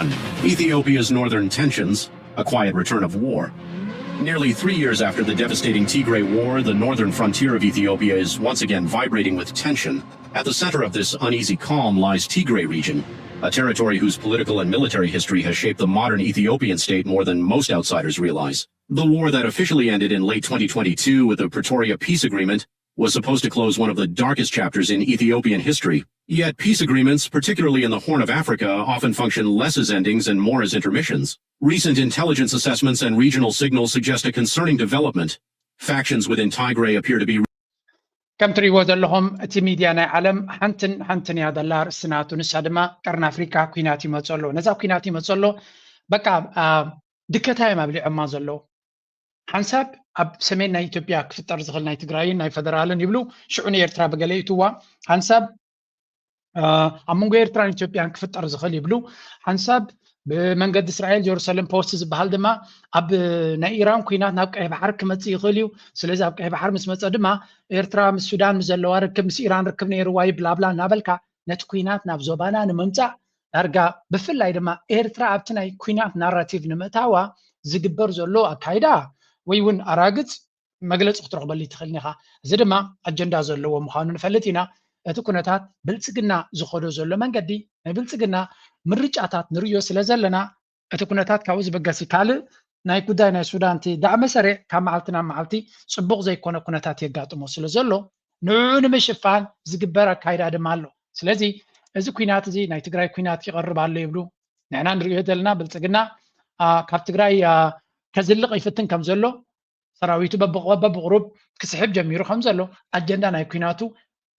Ethiopia's northern tensions, a quiet return of war. Nearly three years after the devastating Tigray War, the northern frontier of Ethiopia is once again vibrating with tension. At the center of this uneasy calm lies Tigray region, a territory whose political and military history has shaped the modern Ethiopian state more than most outsiders realize. The war that officially ended in late twenty twenty-two with the Pretoria Peace Agreement was supposed to close one of the darkest chapters in Ethiopian history. Yet peace agreements, particularly in the Horn of Africa, often function less as endings and more as intermissions. Recent intelligence assessments and regional signals suggest a concerning development. Factions within Tigray appear to be ከም ትሪእዎ ዘለኹም እቲ ሚድያ ናይ ዓለም ሓንትን ሓንትን እያ ዘላ ርእሲ ናቱ። ንሳ ድማ ቀርኒ ኣፍሪካ ኩናት ይመፀሎ። ነዛ ኩናት ይመፀሎ በቃ ድከታ እዮም ኣብሊዖማ ዘለዉ። ሓንሳብ ኣብ ሰሜን ናይ ኢትዮጵያ ክፍጠር ዝኽእል ናይ ትግራይን ናይ ፈደራልን ይብሉ፣ ሽዑ ንኤርትራ ብገለ ይእትዋ። ሓንሳብ ኣብ መንጎ ኤርትራን ኢትዮጵያን ክፍጠር ዝኽእል ይብሉ። ሓንሳብ ብመንገዲ እስራኤል ጀሩሳሌም ፖስት ዝበሃል ድማ ኣብ ናይ ኢራን ኩናት ናብ ቀይሕ ባሕሪ ክመፅእ ይኽእል እዩ። ስለዚ ኣብ ቀይሕ ባሕሪ ምስ መፀ ድማ ኤርትራ ምስ ሱዳን ምስ ዘለዋ ርክብ ምስ ኢራን ርክብ ነይርዋ እዩ ብላብላ እናበልካ ነቲ ኩናት ናብ ዞባና ንምምፃእ ዳርጋ ብፍላይ ድማ ኤርትራ ኣብቲ ናይ ኩናት ናራቲቭ ንምእታዋ ዝግበር ዘሎ ኣካይዳ ወይ እውን ኣራግፅ መግለፂ ክትረኽበሉ ትኽእል ኢኻ። እዚ ድማ ኣጀንዳ ዘለዎ ምዃኑ ንፈልጥ ኢና። እቲ ኩነታት ብልፅግና ዝኸዶ ዘሎ መንገዲ ናይ ብልፅግና ምርጫታት ንርእዮ ስለ ዘለና እቲ ኩነታት ካብኡ ዝበገሲ ካልእ ናይ ጉዳይ ናይ ሱዳን እቲ ዳዕመ ሰሪዕ ካብ መዓልቲ ናብ መዓልቲ ፅቡቕ ዘይኮነ ኩነታት የጋጥሞ ስለ ዘሎ ንዕኡ ንምሽፋን ዝግበር ኣካይዳ ድማ ኣሎ። ስለዚ እዚ ኩናት እዚ ናይ ትግራይ ኩናት ይቐርብ ኣሎ ይብሉ። ንሕና ንርእዮ ዘለና ብልፅግና ካብ ትግራይ ከዝልቕ ይፍትን ከም ዘሎ ሰራዊቱ በብቕሩብ ክስሕብ ጀሚሩ ከም ዘሎ ኣጀንዳ ናይ ኩናቱ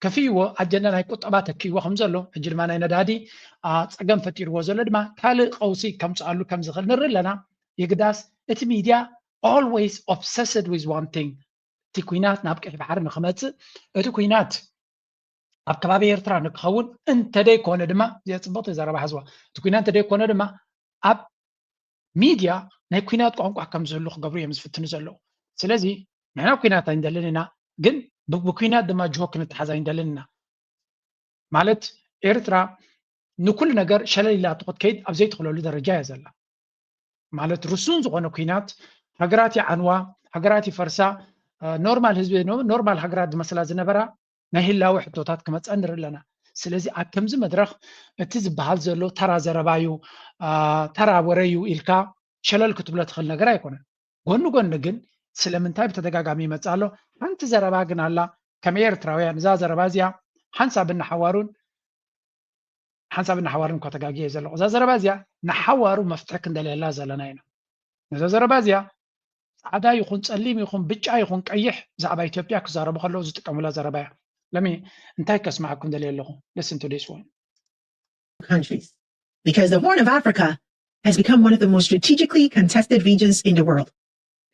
ከፍይዎ ኣጀንዳ ናይ ቁጠባ ተክይዎ ከም ዘሎ ሕጂ ድማ ናይ ነዳዲ ፀገም ፈጢርዎ ዘሎ ድማ ካልእ ቀውሲ ከምፅኣሉ ከም ዝኽእል ንርኢ ኣለና። የግዳስ እቲ ሚድያ always obsessed with one thing እቲ ኩናት ናብ ቀይሕ ባሕሪ ንክመፅእ እቲ ኩናት ኣብ ከባቢ ኤርትራ ንክኸውን እንተደይኮነ ድማ እዚኣ ፅብቕቲ ዘረባ ሓዝዋ እቲ ኩናት እንተደይኮነ ድማ ኣብ ሚድያ ናይ ኩናት ቋንቋ ከም ዝህሉ ክገብሩ እዮም ዝፍትኑ ዘለዉ። ስለዚ ንሕና ኩናት ኣይንደልን ኢና፣ ግን ብኩናት ድማ ጅሆ ክንተሓዝ ኣይንደልን ኢና። ማለት ኤርትራ ንኩሉ ነገር ሸለል ኢላ ክትከይድ ኣብ ዘይትኽለሉ ደረጃ እያ ዘላ። ማለት ርሱን ዝኾነ ኩናት ሃገራት ይዓንዋ፣ ሃገራት ይፈርሳ፣ ኖርማል ህዝቢ ኖርማል ሃገራት ዝመስላ ዝነበራ ናይ ህላወ ሕቶታት ክመፀ ንርኢ ኣለና። ስለዚ ኣብ ከምዚ መድረኽ እቲ ዝበሃል ዘሎ ተራ ዘረባ እዩ፣ ተራ ወረ እዩ ኢልካ ሸለል ክትብሎ ትኽእል ነገር ኣይኮነን። ጎኒ ጎኒ ግን ስለምንታይ ብተደጋጋሚ ይመፅእ ኣሎ? ሓንቲ ዘረባ ግን ኣላ ከም ኤርትራውያን እዛ ዘረባ እዚኣ ሓንሳብ እናሓዋሩን ሓንሳብ እናሓዋርን እኳ ተጋጊየ ዘለኹ እዛ ዘረባ እዚኣ ንሓዋሩ መፍትሒ ክንደልየላ ዘለና ኢና። ነዛ ዘረባ እዚኣ ፃዕዳ ይኹን ፀሊም ይኹን ብጫ ይኹን ቀይሕ ብዛዕባ ኢትዮጵያ ክዛረቡ ከለዉ ዝጥቀሙላ ዘረባ እያ። ለሚ እንታይ ከስማዓኩም ደልየ ኣለኹ? Listen to this one. Countries because the Horn of Africa has become one of the most strategically contested regions in the world.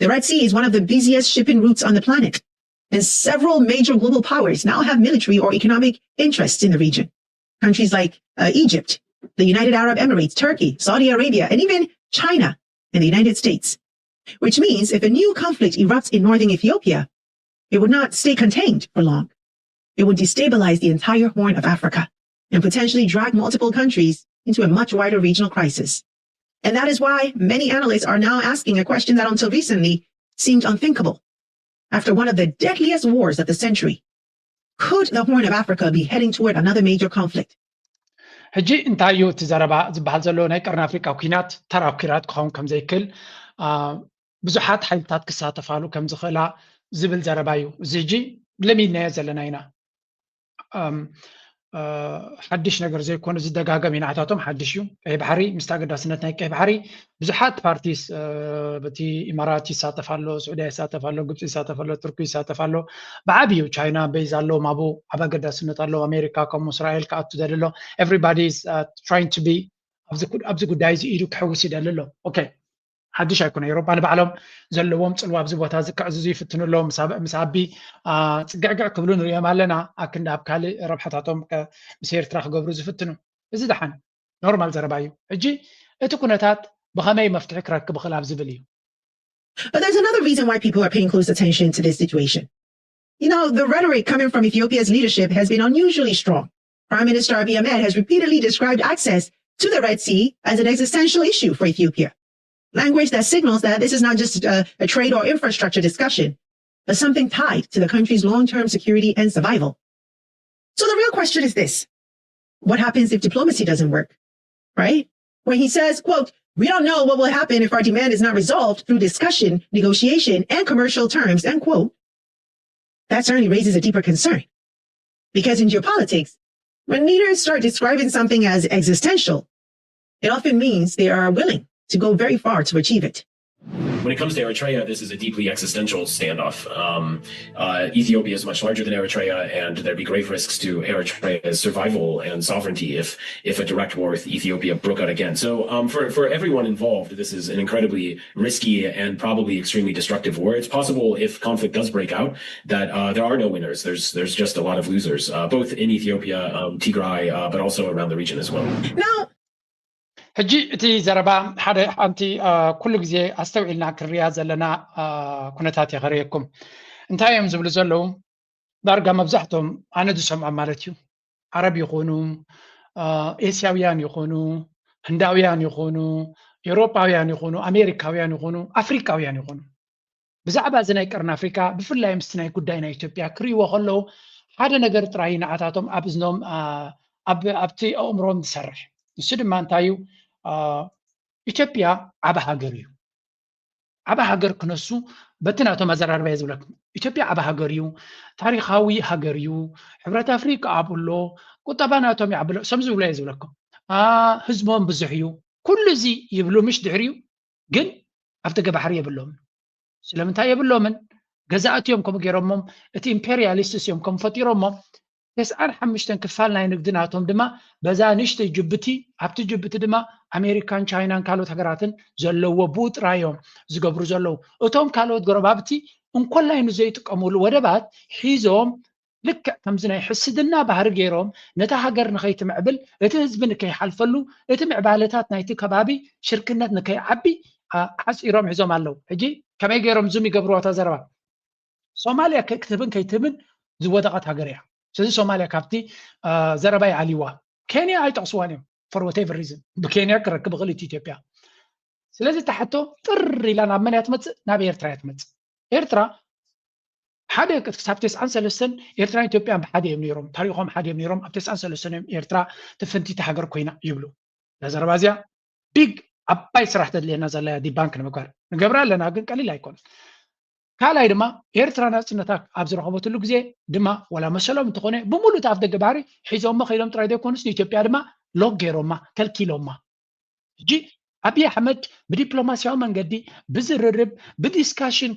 The Red Sea is one of the busiest shipping routes on the planet, and several major global powers now have military or economic interests in the region. Countries like uh, Egypt, the United Arab Emirates, Turkey, Saudi Arabia, and even China and the United States. Which means if a new conflict erupts in northern Ethiopia, it would not stay contained for long. It would destabilize the entire Horn of Africa and potentially drag multiple countries into a much wider regional crisis. And that is why many analysts are now asking a question that until recently seemed unthinkable. After one of the deadliest wars of the century, could the Horn of Africa be heading toward another major conflict? ሕጂ እንታይ እዩ እቲ ዘረባ ዝበሃል ዘሎ? ናይ ቀርኒ ኣፍሪቃ ኩናት ተራ ኩናት ክኸውን ከም ዘይክእል ብዙሓት ሓይልታት ክሳተፋሉ ከም ዝኽእላ ዝብል ዘረባ እዩ። እዚ ሕጂ ለሚድናዮ ዘለና ኢና። ሓድሽ ነገር ዘይኮነ ዝደጋገም እዩ። ንዓታቶም ሓድሽ እዩ። ቀይ ባሕሪ ምስቲ ኣገዳስነት ናይ ቀይ ባሕሪ ብዙሓት ፓርቲስ በቲ ኢማራት ይሳተፍ ኣሎ፣ ስዑድያ ይሳተፍ ኣሎ፣ ግብፂ ይሳተፍ ኣሎ፣ ቱርኪ ይሳተፍ ኣሎ። ብዓብዩ ቻይና በይዝ ኣለዎም ኣብኡ ኣብ ኣገዳስነት ኣለዉ። ኣሜሪካ ከምኡ እስራኤል ክኣቱ ደሊ ኣሎ። Everybody is trying to be ኣብዚ ጉዳይ እዚ ኢዱ ክሕውስ ይደሊ ኣሎ። ኦኬ ሓድሽ ኣይኮነ። ኤሮጳ ንባዕሎም ዘለዎም ፅልዋ ኣብዚ ቦታ እዚ ክዕዝዙ ይፍትኑ ኣለዉ። ምስ ኣቢ ፅግዕግዕ ክብሉ ንሪኦም ኣለና። ኣክንዲ ኣብ ካልእ ረብሓታቶም ምስ ኤርትራ ክገብሩ ዝፍትኑ። እዚ ደሓን ኖርማል ዘረባ እዩ። ሕጂ እቲ ኩነታት ብኸመይ መፍትሒ ክረክብ ይኽእል ኣብ ዝብል እዩ። But there's another reason why people are paying close attention to this situation. You know, the rhetoric coming from Ethiopia's leadership has been unusually strong. Prime Minister Abiy Ahmed has repeatedly described access to the Red Sea as an existential issue for Ethiopia. Language that signals that this is not just a, a trade or infrastructure discussion, but something tied to the country's long-term security and survival. So the real question is this. What happens if diplomacy doesn't work? Right? When he says, quote, "We don't know what will happen if our demand is not resolved through discussion, negotiation, and commercial terms," end quote, that certainly raises a deeper concern. Because in geopolitics, when leaders start describing something as existential, it often means they are willing to go very far to achieve it. When it comes to Eritrea, this is a deeply existential standoff. Um, uh, Ethiopia is much larger than Eritrea, and there'd be grave risks to Eritrea's survival and sovereignty if if a direct war with Ethiopia broke out again. So, um, for for everyone involved, this is an incredibly risky and probably extremely destructive war. It's possible if conflict does break out that uh, there are no winners. There's there's just a lot of losers, uh, both in Ethiopia, um, Tigray, uh, but also around the region as well. Now, ሕጂ እቲ ዘረባ ሓደ ሓንቲ ኩሉ ግዜ ኣስተውዒልና ክንሪኣ ዘለና ኩነታት እየ ከርእየኩም። እንታይ እዮም ዝብሉ ዘለዉ? ዳርጋ መብዛሕቶም ኣነ ዝሰምዖም ማለት እዩ፣ ዓረብ ይኹኑ፣ ኤስያውያን ይኹኑ፣ ህንዳውያን ይኹኑ፣ ኤውሮጳውያን ይኹኑ፣ ኣሜሪካውያን ይኹኑ፣ ኣፍሪቃውያን ይኹኑ፣ ብዛዕባ እዚ ናይ ቀርኒ ኣፍሪቃ፣ ብፍላይ ምስቲ ናይ ጉዳይ ናይ ኢትዮጵያ ክርእይዎ ከለዉ፣ ሓደ ነገር ጥራይ ንዓታቶም ኣብ እዝኖም ኣብቲ ኣእምሮም ዝሰርሕ። ንሱ ድማ እንታይ እዩ? ኢትዮጵያ ዓቢ ሃገር እዩ። ዓቢ ሃገር ክነሱ በቲ ናቶም ኣዘራርባ እየ ዝብለኩም። ኢትዮጵያ ዓቢ ሃገር እዩ፣ ታሪኻዊ ሃገር እዩ፣ ሕብረት ኣፍሪቃ ኣብኡ ኣሎ፣ ቁጠባ ናቶም ይዓቢ ኣሎ፣ ሰም ዝብሎ እየ ዝብለኩም። ህዝቦም ብዙሕ እዩ፣ ኩሉ እዚ ይብሉ ምሽ ድሕሪኡ ግን ኣብ ደገ ባሕሪ የብሎምን። ስለምንታይ የብሎምን? ገዛእቲ እዮም ከምኡ ገይሮሞም፣ እቲ ኢምፔሪያሊስትስ እዮም ከምኡ ፈጢሮሞ። ተስዓን ሓሙሽተን ክፋል ናይ ንግዲ ናቶም ድማ በዛ ንእሽተይ ጅቡቲ፣ ኣብቲ ጅቡቲ ድማ ኣሜሪካን ቻይናን ካልኦት ሃገራትን ዘለዎ ብኡ ጥራይ እዮም ዝገብሩ ዘለዉ። እቶም ካልኦት ጎረባብቲ እንኮላይ ንዘይጥቀሙሉ ወደባት ሒዞም ልክዕ ከምዚ ናይ ሕስድና ባህሪ ገይሮም ነታ ሃገር ንኸይትምዕብል፣ እቲ ህዝቢ ንከይሓልፈሉ፣ እቲ ምዕባለታት ናይቲ ከባቢ ሽርክነት ንከይዓቢ ዓፂሮም ሒዞም ኣለዉ። ሕጂ ከመይ ገይሮም ዙም ይገብርዋ እታ ዘረባ? ሶማልያ ክትህብን ከይትህብን ዝወደቐት ሃገር እያ። ስለዚ ሶማልያ ካብቲ ዘረባ ይኣልይዋ። ኬንያ ኣይጠቕስዋን እዮም for whatever reason። ብኬንያ ክረክብ ይኽእል እቲ ኢትዮጵያ። ስለዚ እታ ሕቶ ጥር ኢላ ናብ መን እያ ትመፅእ? ናብ ኤርትራ እያ ትመፅእ። ኤርትራ ሓደ ክሳብ ተስዓን ሰለስተን ኤርትራን ኢትዮጵያን ብሓደ እዮም ነይሮም፣ ታሪኾም ሓደ እዮም ነይሮም። ኣብ ተስዓን ሰለስተን እዮም ኤርትራ ትፍንቲቲ ሃገር ኮይና ይብሉ። እዛ ዘረባ እዚኣ ቢግ ዓባይ ስራሕ ተድልየና ዘላ እያ፣ ዲባንክ ንምግባር ንገብራ ኣለና፣ ግን ቀሊል ኣይኮነን። ካልኣይ ድማ ኤርትራ ናፅነታ ኣብ ዝረኸበትሉ ግዜ ድማ ዋላ መሰሎም እንተኾነ ብምሉእ እቲ ኣፍ ደገ ባሕሪ ሒዞሞ ከይዶም ጥራይ ዘይኮኑስ ንኢትዮጵያ ድማ ሎክ ገይሮማ፣ ከልኪሎማ። ሕጂ ኣብይ ኣሕመድ ብዲፕሎማስያዊ መንገዲ ብዝርርብ ብዲስካሽን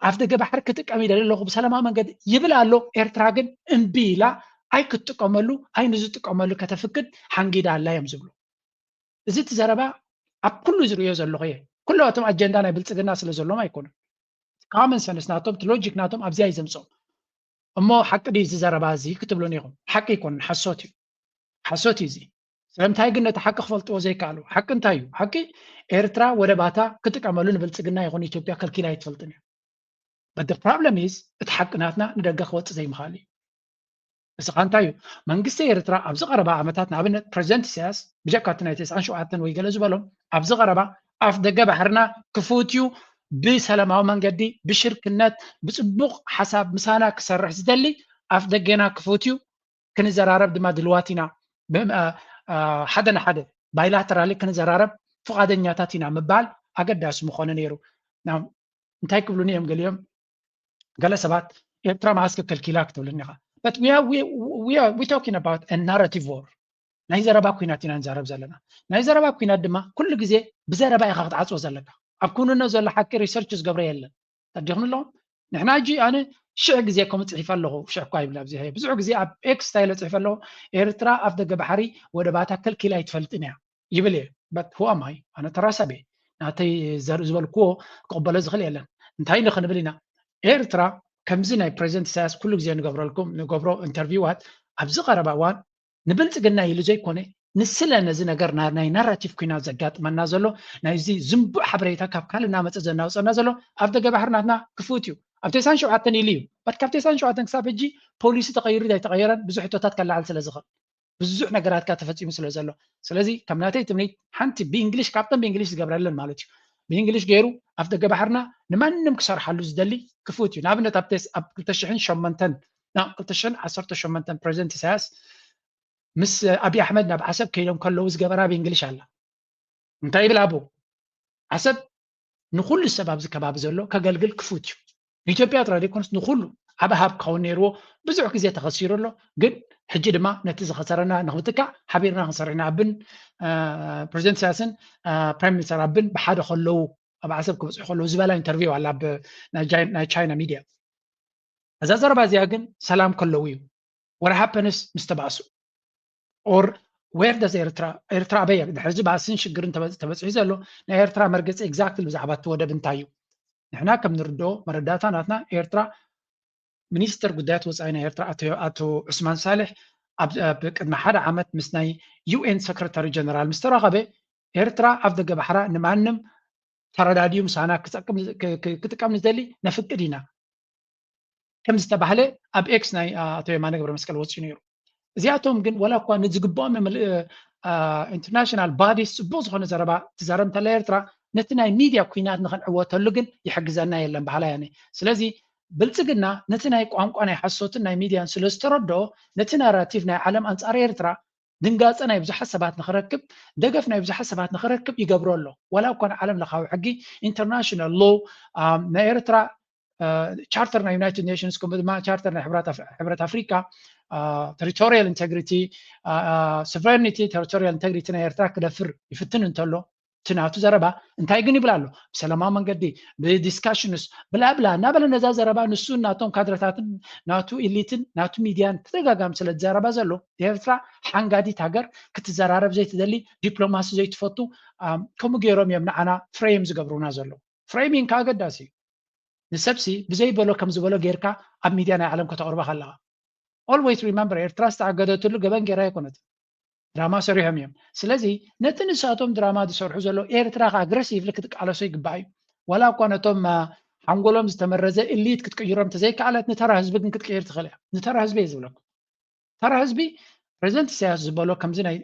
ኣፍ ደገ ባሕሪ ክጥቀም ይደሊ ኣለኹ ብሰላማዊ መንገዲ ይብል ኣሎ። ኤርትራ ግን እምቢ ኢላ ኣይክትጥቀመሉ ኣይንዝጥቀመሉ ከተፍቅድ ሓንጊዳ ኣላ እዮም ዝብሉ። እዚ እቲ ዘረባ ኣብ ኩሉ ዝርእዮ ዘለኹ እየ። ኩላቶም ኣጀንዳ ናይ ብልፅግና ስለ ዘለዎም ኣይኮኑን። ካመን ሰንስ ናቶም እቲ ሎጂክ ናቶም ኣብዚኣ እዩ ዘምፅኦም። እሞ ሓቂ ድዩ እዚ ዘረባ እዚ ክትብሉኒ ኢኹም። ሓቂ ኣይኮኑን፣ ሓሶት እዩ። ሓሶት እዩ እዚ። ስለምንታይ ግን ነቲ ሓቂ ክፈልጥዎ ዘይከኣሉ? ሓቂ እንታይ እዩ? ሓቂ ኤርትራ ወደባታ ክጥቀመሉ ንብልፅግና ይኹን ኢትዮጵያ ከልኪላ ኣይትፈልጥን እያ። But the problem is እቲ ሓቂ ናትና ንደገ ክወፅእ ዘይምኽኣል እዩ። እዚ ኸ እንታይ እዩ? መንግስቲ ኤርትራ ኣብዚ ቀረባ ዓመታት ንኣብነት ፕረዚደንት ኢሳያስ ብጀካ እቲ ናይ ተስዓን ሸውዓተን ወይ ገለ ዝበሎም ኣብዚ ቀረባ ኣፍ ደገ ባሕርና ክፉት እዩ፣ ብሰላማዊ መንገዲ ብሽርክነት ብፅቡቕ ሓሳብ ምሳና ክሰርሕ ዝደሊ ኣፍ ደገና ክፉት እዩ፣ ክንዘራረብ ድማ ድልዋት ኢና። ሓደ ንሓደ ባይላተራሊ ክንዘራረብ ፍቓደኛታት ኢና ምባል ኣገዳሲ ምኾነ ነይሩ። እንታይ ክብሉኒ እዮም ገሊኦም? ገለ ሰባት ኤርትራ መዓስ ከከልኪላ ክትብልኒ ኢኻ። But we are, we, we are, we talking about a narrative war. ናይ ዘረባ ኩናት ኢና ንዛረብ ዘለና። ናይ ዘረባ ኩናት ድማ ኩሉ ግዜ ብዘረባ ኢኻ ክትዓፅዎ ዘለካ። ኣብ ክውንነት ዘሎ ሓቂ ሪሰርች ዝገብረ የለን። ተዲኹም ኣለኹም? ንሕና ሕጂ ኣነ ሽሕ ግዜ ከምኡ ፅሒፈ ኣለኹ። ሽሕ እኳ ይብል ኣብዚ ብዙሕ ግዜ ኣብ ኤክስ ስታይለ ፅሒፈ ኣለኹ። ኤርትራ ኣፍ ደገ ባሕሪ ወደባታ ከልኪላ ኣይትፈልጥን እያ ይብል እየ። But who am I? ኣነ ተራ ሰብ እየ። ናተይ ዝበልክዎ ክቕበሎ ዝኽእል የለን። እንታይ ንክንብል ኢና? ኤርትራ ከምዚ ናይ ፕረዚደንት ኢሳያስ ኩሉ ግዜ ንገብረልኩም ንገብሮ ኢንተርቪዋት ኣብዚ ቀረባ እዋን ንብልፅግና ኢሉ ዘይኮነ ንስለ ነዚ ነገር ናይ ናራቲቭ ኩናት ዘጋጥመና ዘሎ ናይዚ ዝንቡዕ ሓበሬታ ካብ ካልእ እናመፀ ዘናውፀና ዘሎ ኣፍ ደገ ባሕሪ ናትና ክፉት እዩ። ኣብ ተስዓን ሸውዓተን ኢሉ እዩ። But ካብ ተስዓን ሸውዓተን ክሳብ ሕጂ ፖሊሲ ተቐይሩ ኣይተቐየረን ብዙሕ ሕቶታት ከለዓል ስለ ዝኽእል ብዙሕ ነገራት ከኣ ተፈጺሙ ስለ ዘሎ። ስለዚ ከም ናተይ ትምኒት ሓንቲ ብእንግሊሽ ካብተን ብእንግሊሽ ዝገብረለን ማለት እዩ። ብእንግሊሽ ገይሩ ኣፍ ደገ ባሕርና ንማንም ክሰርሓሉ ዝደሊ ክፉት እዩ። ንኣብነት ኣብ ቴስ- ኣብ ክልተ ሽሕን ሸሞንተን ናብ ክልተ ሽሕን ዓሰርተ ሸሞንተን ፕሬዚደንት ኢሳያስ ምስ ኣብይ ኣሕመድ ናብ ዓሰብ ከይዶም ከለዉ ዝገበራ ብእንግሊሽ ኣላ። እንታይ ይብል ኣቦ ዓሰብ ንኩሉ ሰብ ኣብዚ ከባቢ ዘሎ ከገልግል ክፉት እዩ። ንኢትዮጵያ ጥራይ ዘይኮነስ ንኩሉ ዓቢ ሃብ ክኸውን ነይርዎ ብዙሕ ግዜ ተኸሲሩ ኣሎ። ግን ሕጂ ድማ ነቲ ዝኸሰረና ንክምትካእ ሓቢርና ክንሰርሕ ኢና። ኣብን ፕሬዚደንት ኢሳያስን ፕራይም ሚኒስተር ኣብን ብሓደ ከለዉ ኣብ ዓሰብ ክበፅሑ ከለዉ ዝበላ ኢንተርቪው ኣላ ኣብ ናይ ቻይና ሚድያ። እዛ ዘረባ እዚኣ ግን ሰላም ከለዉ እዩ። What happens ምስ ተባእሱ or where does ኤርትራ ኤርትራ ኣበይ ድሕሪ እዚ ባእስን ሽግርን ተበ- ተበፂሑ ዘሎ ናይ ኤርትራ መርገፂ exactly ብዛዕባ እቲ ወደብ እንታይ እዩ? ንሕና ከም ንርድኦ መረዳእታ ናትና ኤርትራ ሚኒስተር ጉዳያት ወፃኢ ናይ ኤርትራ ኣቶ ኣቶ ዑስማን ሳልሕ ኣብ ኣብ ቅድሚ ሓደ ዓመት ምስ ናይ ዩ ኤን ሰክረታሪ ጀነራል ምስ ተራኸበ ኤርትራ ኣፍ ደገ ባሕራ ንማንም ተረዳድዩ ምሳና ክጠቅም ክ- ክ- ክጥቀም ንደሊ ነፍቅድ ኢና ከም ዝተባህለ ኣብ ኤክስ ናይ ኣቶ የማነ ገብረ መስቀል ወፂኡ ነይሩ። እዚኣቶም ግን ወላ እኳ ንዝግብኦም ኢንተርናሽናል ባዲስ ፅቡቅ ዝኮነ ዘረባ ትዛረብ እንተላ ኤርትራ ነቲ ናይ ሚድያ ኩናት ንክንዕወተሉ ግን ይሕግዘና የለን በሃላይ እየ። ስለዚ ብልፅግና ነቲ ናይ ቋንቋ ናይ ሓሶትን ናይ ሚድያን ስለ ዝተረድኦ ነቲ ናራቲቭ ናይ ዓለም ኣንፃር ኤርትራ ድንጋፀ ናይ ብዙሓት ሰባት ንክረክብ ደገፍ ናይ ብዙሓት ሰባት ንክረክብ ይገብሮ ኣሎ። ወላ እኳ ንዓለም ለካዊ ሕጊ ኢንተርናሽናል ሎ ናይ ኤርትራ ቻርተር ናይ ዩናይትድ ኔሽንስ ከምኡ ድማ ቻርተር ናይ ሕብረት ኣፍ- ሕብረት ኣፍሪካ ቴሪቶሪያል ኢንቴግሪቲ ሶቨረኒቲ ቴሪቶሪያል ኢንቴግሪቲ ናይ ኤርትራ ክደፍር ይፍትን እንተሎ እቲ ናቱ ዘረባ እንታይ ግን ይብል ኣሎ? ብሰላማዊ መንገዲ ብዲስካሽንስ ብላብላ እናበለ ነዛ ዘረባ ንሱ ናቶም ካድረታትን ናቱ ኢሊትን ናቱ ሚድያን ተደጋጋሚ ስለ ዝዘረባ ዘሎ ኤርትራ ሓንጋዲት ሃገር ክትዘራረብ ዘይትደሊ ዲፕሎማሲ ዘይትፈቱ ከምኡ ገይሮም እዮም ንዓና ፍሬም ዝገብሩና ዘሎ። ፍሬሚንግ ከኣ ኣገዳሲ እዩ። ንሰብሲ ብዘይበሎ ከም ዝበሎ ጌርካ ኣብ ሚድያ ናይ ዓለም ከተቕርባ ከለኻ always remember ኤርትራ ዝተኣገደትሉ ገበን ጌራ ኣይኮነትን። ድራማ ሰሪሖም እዮም። ስለዚ ነቲ ንሳቶም ድራማ ዝሰርሑ ዘለዉ ኤርትራ ከኣ ኣግረሲቭሊ ክትቃለሶ ይግባእ እዩ። ዋላ እኳ ነቶም ሓንጎሎም ዝተመረዘ ኢሊት ክትቅይሮም እንተዘይከኣለት ንተራ ህዝቢ ግን ክትቅይር ትኽእል እያ። ንተራ ህዝቢ እየ ዝብለኩም። ተራ ህዝቢ ፕሬዚደንት ኢሳያስ ዝበሎ ከምዚ ናይ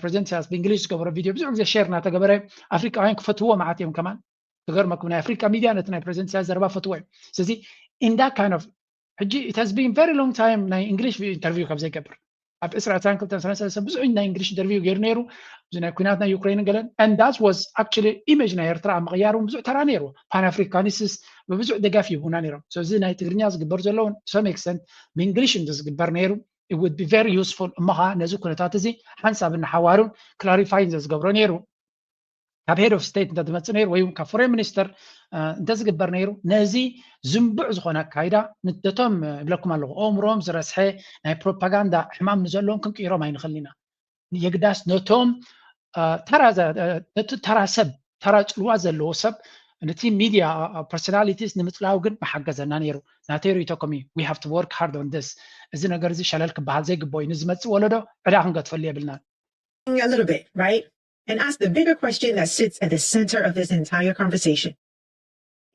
ፕሬዚደንት ኢሳያስ ብእንግሊዝ ዝገበሮ ቪድዮ ብዙሕ ግዜ ሼር እናተገበረ ኣፍሪቃውያን ክፈትዎ መዓት እዮም ከማን ክገርመኩም ናይ ኣፍሪቃ ሚድያ ነቲ ናይ ፕሬዚደንት ኢሳያስ ዘረባ ፈትዎ እዮም። ስለዚ in that kind of ሕጂ it has been very long time ናይ እንግሊሽ ኢንተርቪው ካብ ዘይገብር ኣብ ዕስራ ዕስራን ክልተን ዕስራን ሰለስተን ብዙሕ ናይ እንግሊሽ ኢንተርቪው ገይሩ ነይሩ። እዚ ናይ ኩናት ናይ ዩክሬንን ገለን and that was actually ኢሜጅ ናይ ኤርትራ ኣብ ምቕያር እውን ብዙሕ ተራ ነይሩ። ፓን ኣፍሪካኒስትስ ብብዙሕ ደጋፍ ይህቡና ነይሮም። So እዚ ናይ ትግርኛ ዝግበር ዘሎ እውን to some extent ብእንግሊሽ እንተዝግበር ነይሩ it would be very useful እሞ ከዓ ነዚ ኩነታት እዚ ሓንሳብ እናሓዋሩን ክላሪፋይን ዘዝገብሮ ነይሩ። ካብ ሄድ ኦፍ ስቴት እንተዝመፅእ ነይሩ ወይ እውን ካብ ፎሬን ሚኒስተር እንተዝግበር ነይሩ ነዚ ዝንቡዕ ዝኾነ ኣካይዳ ነቶም እብለኩም ኣለኹ ኣእምሮም ዝረስሐ ናይ ፕሮፓጋንዳ ሕማም ንዘለዎም ክንቅይሮም ኣይንኽእልን ኢና። የግዳስ ነቶም ተራ ነቲ ተራ ሰብ ተራ ፅልዋ ዘለዎ ሰብ ነቲ ሚድያ ፐርሶናሊቲስ ንምፅላው ግን መሓገዘና ነይሩ። ናተይ ርእይቶ ከምኡ እዩ። We have to work hard on this። እዚ ነገር እዚ ሸለል ክበሃል ዘይግብኦ እዩ። ንዝመፅእ ወለዶ ዕዳ ክንገድፈሉ የብልናን። a little bit, right? And ask the bigger question that sits at the center of this entire conversation.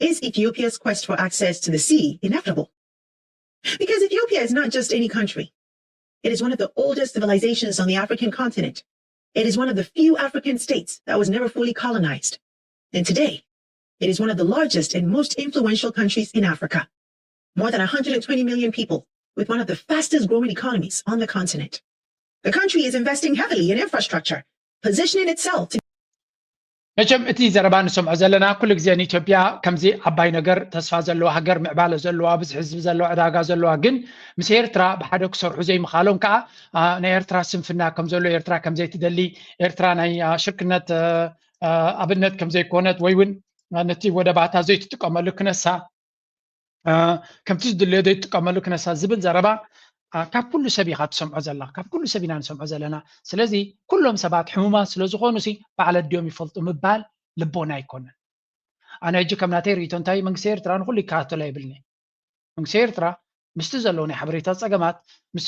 Is Ethiopia's quest for access to the sea inevitable? Because Ethiopia is not just any country. It is one of the oldest civilizations on the African continent. It is one of the few African states that was never fully colonized. And today, it is one of the largest and most influential countries in Africa. More than one hundred twenty million people, with one of the fastest growing economies on the continent. The country is investing heavily in infrastructure, positioning itself to መቸም እቲ ዘረባ ንሰምዖ ዘለና ኩሉ ግዜ ንኢትዮጵያ ከምዚ ዓባይ ነገር ተስፋ ዘለዋ ሃገር ምዕባለ ዘለዋ ብዙሕ ህዝቢ ዘለዋ ዕዳጋ ዘለዋ ግን ምስ ኤርትራ ብሓደ ክሰርሑ ዘይምኻሎም ከዓ ናይ ኤርትራ ስንፍና ከም ዘሎ ኤርትራ ከምዘይትደሊ ኤርትራ ናይ ሽርክነት ኣብነት ከምዘይኮነት ወይ እውን ነቲ ወደባታ ዘይትጥቀመሉ ክነሳ ከምቲ ዝድልዮ ዘይትጥቀመሉ ክነሳ ዝብል ዘረባ ካብ ኩሉ ሰብ ኢኻ ትሰምዖ ዘለኻ ካብ ኩሉ ሰብ ኢና ንሰምዖ ዘለና። ስለዚ ኩሎም ሰባት ሕሙማት ስለዝኾኑ ሲ ባዕለ ኣዲኦም ይፈልጡ ምባል ልቦና ኣይኮነን። ኣነ ሕጂ ከም ናተይ ርእይቶ እንታይ መንግስቲ ኤርትራ ንኩሉ ይከታተሎ የብልኒ። መንግስቲ ኤርትራ ምስቲ ዘሎ ናይ ሓበሬታ ፀገማት ናይ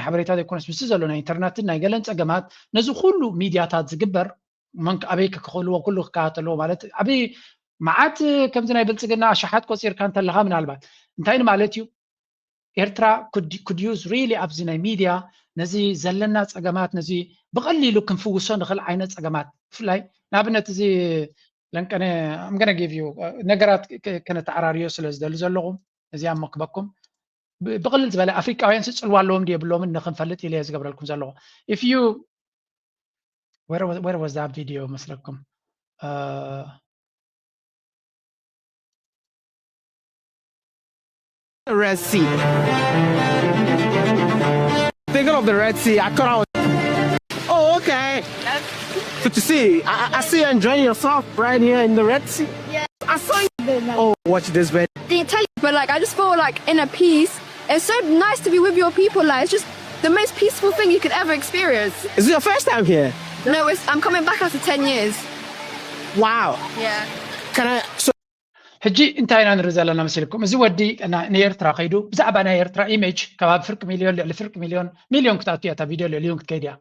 ሓበሬታ ዘይኮነስ ምስቲ ዘሎ ናይ ኢንተርነትን ናይ ገለን ፀገማት ነዚ ኩሉ ሚድያታት ዝግበር መን ኣበይ ክኽእልዎ ኩሉ ክከታተልዎ ማለት ዓብዪ መዓት ከምዚ ናይ ብልፅግና ኣሽሓት ቆፂርካ እንተለኻ ምናልባት እንታይ ንማለት እዩ ኤርትራ could use really ኣብዚ ናይ ሚድያ ነዚ ዘለና ፀገማት፣ ነዚ ብቐሊሉ ክንፍውሶ ንኽእል ዓይነት ፀገማት፣ ብፍላይ ንኣብነት እዚ ለንቀነ ኣምገነ ጊቭ ዩ ነገራት ከነተዓራርዮ ስለ ዝደሊ ዘለኹ፣ እዚኣ መክበኩም ብቕልል ዝበለ ኣፍሪቃውያን ስፅልዋ ኣለዎም ድ የብሎምን ንክንፈልጥ ኢለ ዝገብረልኩም ዘለኹ። If you where was that video መስለኩም? Red Sea. Thinking of the Red Sea, I thought I was. Oh, okay. Good to see you. I, I see you enjoying yourself right here in the Red Sea. Yeah. I saw you. Oh, watch this, man. They tell you, but like, I just feel like in a peace. It's so nice to be with your people. Like, it's just the most peaceful thing you could ever experience. Is it your first time here? No, it's, I'm coming back after ten years. Wow. Yeah. Can I? So ሕጂ እንታይ ኢና ንርኢ ዘለና መሲልኩም? እዚ ወዲ ንኤርትራ ከይዱ ብዛዕባ ናይ ኤርትራ ኢሜጅ ከባቢ ፍርቂ ሚልዮን፣ ልዕሊ ፍርቂ ሚልዮን፣ ሚልዮን ክትኣቱ እያ እታ ቪድዮ፣ ልዕሊኡን ክትከይድ እያ።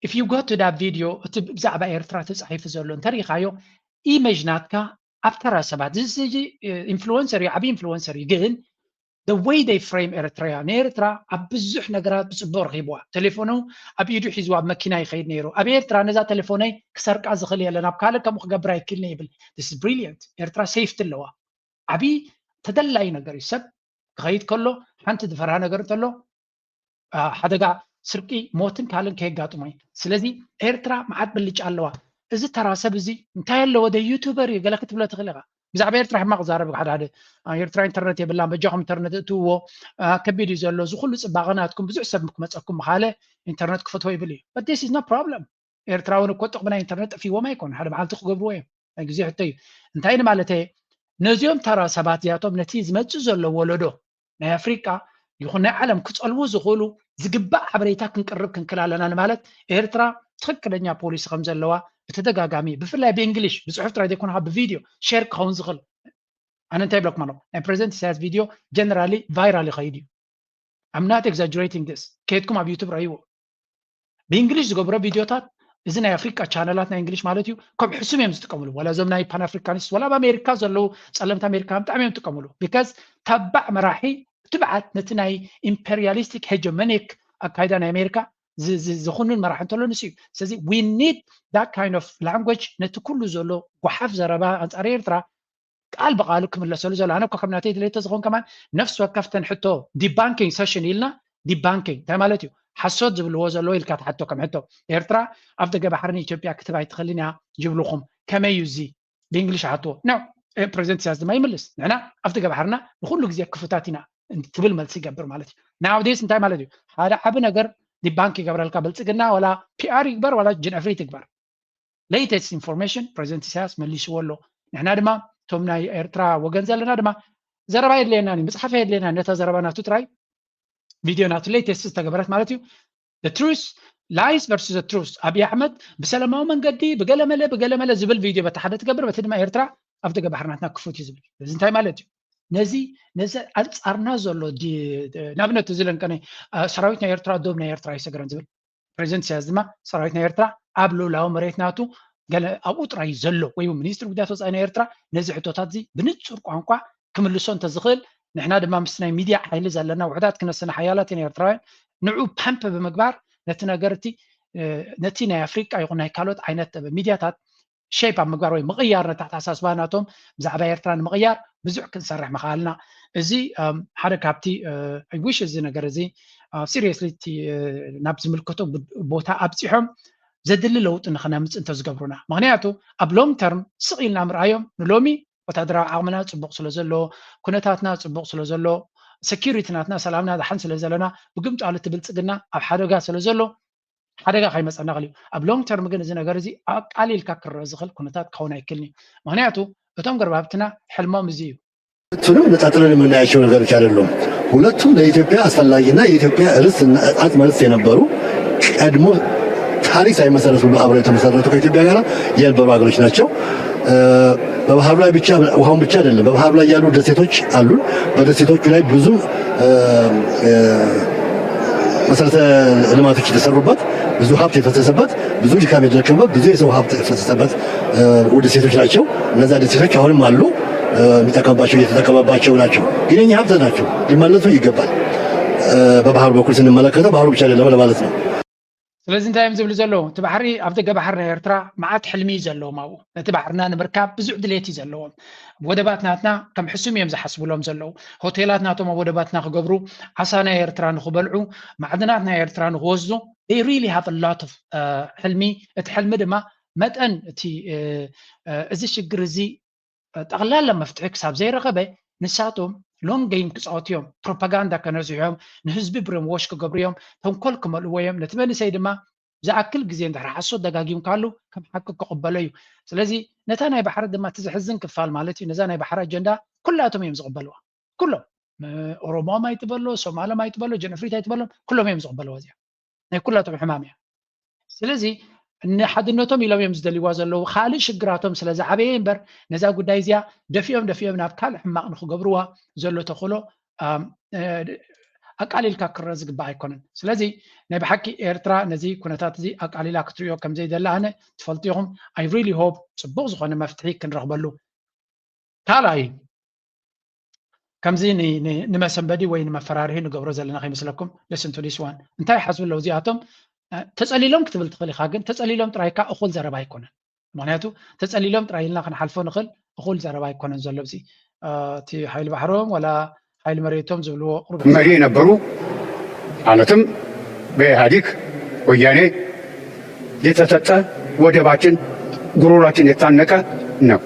If you go to that video፣ እቲ ብዛዕባ ኤርትራ ተፃሒፉ ዘሎ እንተሪኢኻዮ፣ ኢሜጅ ናትካ ኣብ ተራ ሰባት፣ እዚ ኢንፍሉወንሰር እዩ፣ ዓብ ኢንፍሉወንሰር እዩ፣ ግን the way they frame Eritrea፣ ንኤርትራ ኣብ ብዙሕ ነገራት ብፅቡቅ ረኪብዋ። ቴሌፎኑ ኣብ ኢዱ ሒዝዋ ኣብ መኪና ይኸይድ ነይሩ። ኣብ ኤርትራ ነዛ ቴሌፎነይ ክሰርቃ ዝኽእል የለን፣ ኣብ ካልእ ከምኡ ክገብር ኣይክእልን ይብል። This is brilliant። ኤርትራ ሴፍቲ ኣለዋ። ዓብዪ ተደላዪ ነገር እዩ። ሰብ ክኸይድ ከሎ ሓንቲ ዝፈርሃ ነገር እንተሎ ሓደጋ ስርቂ ሞትን ካልእን ከየጋጥሞ እዩ። ስለዚ ኤርትራ መዓት ብልጫ ኣለዋ። እዚ ተራ ሰብ እዚ እንታይ ኣለዎ ደ ዩቱበር እዩ ገለ ክትብሎ ትኽእል ኢኻ። ብዛዕባ ኤርትራ ሕማቕ ዛረብ ሓደ ሓደ ኤርትራ ኢንተርነት የብላን በጃኹም ኢንተርነት እትውዎ ከቢድ እዩ ዘሎ እዚ ኩሉ ፅባቐ ናትኩም ብዙሕ ሰብ ክመፀኩም ምኻለ ኢንተርነት ክፈትዎ ይብል እዩ። But this is no problem። ኤርትራውን እኮ ጥቕሚ ናይ ኢንተርነት ጠፊዎም ኣይኮን ሓደ መዓልቲ ክገብርዎ እዮም። ናይ ግዜ ሕቶ እዩ። እንታይ ንማለተ ነዚኦም ተራ ሰባት እዚኣቶም ነቲ ዝመፅእ ዘሎ ወለዶ ናይ ኣፍሪቃ ይኹን ናይ ዓለም ክፀልዉ ዝኽእሉ ዝግባእ ሓበሬታ ክንቅርብ ክንክል ኣለና ንማለት ኤርትራ ትኽክለኛ ፖሊሲ ከም ዘለዋ ብተደጋጋሚ ብፍላይ ብእንግሊሽ ብፅሑፍ ጥራይ ዘይኮነ ብቪድዮ ሼር ክኸውን ዝኽእል ኣነ እንታይ ብለኩም ኣለኹ ናይ ፕሬዚደንት ኢሳያስ ቪድዮ ጀነራሊ ቫይራል ይኸይድ እዩ I'm not exaggerating this ከየትኩም ኣብ ዩቱብ ረእይዎ ብእንግሊሽ ዝገብሮ ቪድዮታት እዚ ናይ ኣፍሪቃ ቻነላት ናይ እንግሊሽ ማለት እዩ ከም ሕሱም እዮም ዝጥቀምሉ ወላ እዞም ናይ ፓን ኣፍሪካኒስት ወላ ኣብ ኣሜሪካ ዘለዉ ፀለምቲ ኣሜሪካ ብጣዕሚ እዮም ዝጥቀምሉ because ተባዕ መራሒ ትብዓት ነቲ ናይ ኢምፔሪያሊስቲክ ሄጀሞኒክ ኣካይዳ ናይ ኣሜሪካ ዝኹንን መራሒ እንተሎ ንሱ እዩ ስለዚ we need that kind of language ነቲ ኩሉ ዘሎ ጓሓፍ ዘረባ ኣንፃር ኤርትራ ቃል ብቃሉ ክምለሰሉ ዘሎ ኣነ እኮ ከም ናተይ ድሌት ተዝኾን ከማን ነፍሲ ወከፍ ተን ሕቶ debunking session ኢልና debunking እንታይ ማለት እዩ ሓሶት ዝብልዎ ዘለዎ ኢልካ ትሓቶ ከም ሕቶ ኤርትራ ኣብ ደገ ባሕሪ ንኢትዮጵያ ክትህብ ኣይትኽእልን እያ ይብልኹም ከመይ እዩ እዚ ብእንግሊሽ ሓትዎ no ፕሬዚደንት ኢሳያስ ድማ ይምልስ ንሕና ኣብ ደገ ባሕርና ንኩሉ ግዜ ክፉታት ኢና ትብል መልሲ ይገብር ማለት እዩ nowadays እንታይ ማለት እዩ ሓደ ዓቢ ነገር debunk ይገብረልካ ብልፅግና ወላ ፒኣር ይግበር ወላ ጅንዕፍሪት ይግበር latest information ፕሬዚደንት ኢሳያስ መሊስዎ ኣሎ ንሕና ድማ እቶም ናይ ኤርትራ ወገን ዘለና ድማ ዘረባ የድልየና ምፅሓፍ የድልየና ነታ ዘረባ ናቱ ጥራይ ቪድዮ ናቱ latest ዝተገበረት ማለት እዩ truth lies versus truth ኣብይ ኣሕመድ ብሰላማዊ መንገዲ ብገለመለ ብገለመለ ዝብል ቪድዮ በቲ ሓደ ትገብር በቲ ድማ ኤርትራ ኣብ ደገ ባሕርናትና ክፉት እዩ ዝብል እዚ እንታይ ማለት እዩ ነዚ ነዚ ኣንፃርና ዘሎ ንኣብነት እዚ ለንቀነ ሰራዊት ናይ ኤርትራ ዶብ ናይ ኤርትራ ይሰግረን ዝብል ፕሬዚደንት ኢሳያስ ድማ ሰራዊት ናይ ኤርትራ ኣብ ልኡላዊ መሬት ናቱ ገለ ኣብኡ ጥራይ ዘሎ ወይ እውን ሚኒስትሪ ጉዳያት ወፃኢ ናይ ኤርትራ ነዚ ሕቶታት እዚ ብንፁር ቋንቋ ክምልሶ እንተዝኽእል ንሕና ድማ ምስ ናይ ሚድያ ሓይሊ ዘለና ውሕዳት ክነስና ሓያላት ኢና ኤርትራውያን ንዑ ፓምፕ ብምግባር ነቲ ነገር እቲ ነቲ ናይ ኣፍሪቃ ይኹን ናይ ካልኦት ዓይነት ሚድያታት ሸይፕ ኣብ ምግባር ወይ ምቕያር ነቲ ኣተሓሳስባ ናቶም ብዛዕባ ኤርትራ ንምቕያር ብዙሕ ክንሰርሕ ምኽኣልና እዚ ሓደ ካብቲ I wish እዚ ነገር እዚ ሲሪየስሊ ናብ ዝምልከቶ ቦታ ኣብፂሖም ዘድሊ ለውጢ ንክነምፅእ እንተዝገብሩና ምክንያቱ ኣብ long term ስቕ ኢልና ምርኣዮም ንሎሚ ወታደራዊ ዓቕምና ፅቡቕ ስለ ዘሎ ኩነታትና ፅቡቕ ስለ ዘሎ security ናትና ሰላምና ደሓን ስለ ዘለና ብግምጣሉ እቲ ብልፅግና ኣብ ሓደጋ ስለ ዘሎ ሓደጋ ከይመፀና ክእል እዩ ኣብ long term ግን እዚ ነገር እዚ ኣቃሊልካ ክረአ ዝኽእል ኩነታት ክኸውን ኣይክልን እዩ ምክንያቱ እቶም ገርባብትና ሕልሞም እዚ እዩ ሁለቱንም ነጣጥለን የምናያቸው ነገሮች አይደሉም። ሁለቱም ለኢትዮጵያ አስፈላጊና የኢትዮጵያ ርስት እና አጽመ ርስት የነበሩ ቀድሞ ታሪክ ሳይመሰረት ሁሉ አብረው የተመሰረቱ ከኢትዮጵያ ጋር የነበሩ ሀገሮች ናቸው። በባህሩ ላይ ብቻ ውሃውን ብቻ አይደለም፣ በባህሩ ላይ ያሉ ደሴቶች አሉን። በደሴቶቹ ላይ ብዙ መሰረተ ልማቶች የተሰሩበት፣ ብዙ ሀብት የፈሰሰበት፣ ብዙ ድካም የደከመበት፣ ብዙ የሰው ሀብት የፈሰሰበት ደሴቶች ናቸው። እነዛ ደሴቶች አሁንም አሉ፣ የሚጠቀምባቸው እየተጠቀመባቸው ናቸው። ግን የኛ ሀብት ናቸው፣ ሊመለሱ ይገባል። በባህሩ በኩል ስንመለከተው ባህሩ ብቻ አይደለም ለማለት ነው። ስለዚ እንታይ እዮም ዝብሉ ዘለዉ? እቲ ባሕሪ ኣብ ደገ ባሕሪ ናይ ኤርትራ መዓት ሕልሚ እዩ ዘለዎም። ኣብኡ ነቲ ባሕርና ንምርካብ ብዙሕ ድሌት እዩ ዘለዎም። ወደባት ናትና ከም ሕሱም እዮም ዝሓስብሎም ዘለዉ። ሆቴላት ናቶም ኣብ ወደባትና ክገብሩ፣ ዓሳ ናይ ኤርትራ ንክበልዑ፣ ማዕድናት ናይ ኤርትራ ንክወስዱ፣ they really have a lot of ሕልሚ። እቲ ሕልሚ ድማ መጠን እቲ እዚ ሽግር እዚ ጠቕላላ መፍትሒ ክሳብ ዘይረኸበ ንሳቶም long game ክፃወቱ እዮም። ፕሮፓጋንዳ ከነዝሑ እዮም፣ ንህዝቢ brainwash ክገብሩ እዮም፣ ተንኮል ክመልእዎ እዮም። ነቲ መንእሰይ ድማ ዝኣክል ግዜ እንድሕር ሓሶት ደጋጊምካሉ ከም ሓቂ ክቕበሎ እዩ። ስለዚ ነታ ናይ ባሕሪ ድማ እቲ ዘሕዝን ክፋል ማለት እዩ፣ ነዛ ናይ ባሕሪ ኣጀንዳ ኩላቶም እዮም ዝቕበልዋ። ኩሎም ኦሮሞም ኣይትበሎ፣ ሶማሎም ኣይትበሎ፣ ጀነፍሪት ኣይትበሎም፣ ኩሎም እዮም ዝቕበልዋ። እዚኣ ናይ ኩላቶም ሕማም እያ። ስለዚ ንሓድነቶም ኢሎም እዮም ዝደልይዋ ዘለዉ። ካልእ ሽግራቶም ስለ ዝዓበየ እምበር ነዛ ጉዳይ እዚኣ ደፊኦም ደፊኦም ናብ ካልእ ሕማቕ ንክገብርዋ ዘሎ ተኽእሎ ኣቃሊልካ ክረአ ዝግባእ ኣይኮነን። ስለዚ ናይ ብሓቂ ኤርትራ ነዚ ኩነታት እዚ ኣቃሊላ ክትሪኦ ከምዘይደላ ኣነ ትፈልጡ ኢኹም። I really hope ፅቡቕ ዝኾነ መፍትሒ ክንረኽበሉ። ካልኣይ ከምዚ ንመሰንበዲ ወይ ንመፈራርሂ ንገብሮ ዘለና ከይመስለኩም። Listen to this one። እንታይ ሓስቡ ኣለዉ እዚኣቶም? ተጸሊሎም ክትብል ትኽእል ኢኻ፣ ግን ተጸሊሎም ጥራይካ እኹል ዘረባ ኣይኮነን። ምክንያቱ ተጸሊሎም ጥራይ ኢልና ክንሓልፎ ንኽእል፣ እኹል ዘረባ ኣይኮነን ዘሎ። እዚ እቲ ሓይሊ ባሕሮም ወላ ሓይሊ መሬቶም ዝብልዎ ቁሩብ መሪ የነበሩ ማለትም በኢህአዴግ ወያኔ የተሰጠ ወደባችን ጉሮሯችን የታነቀ ነው።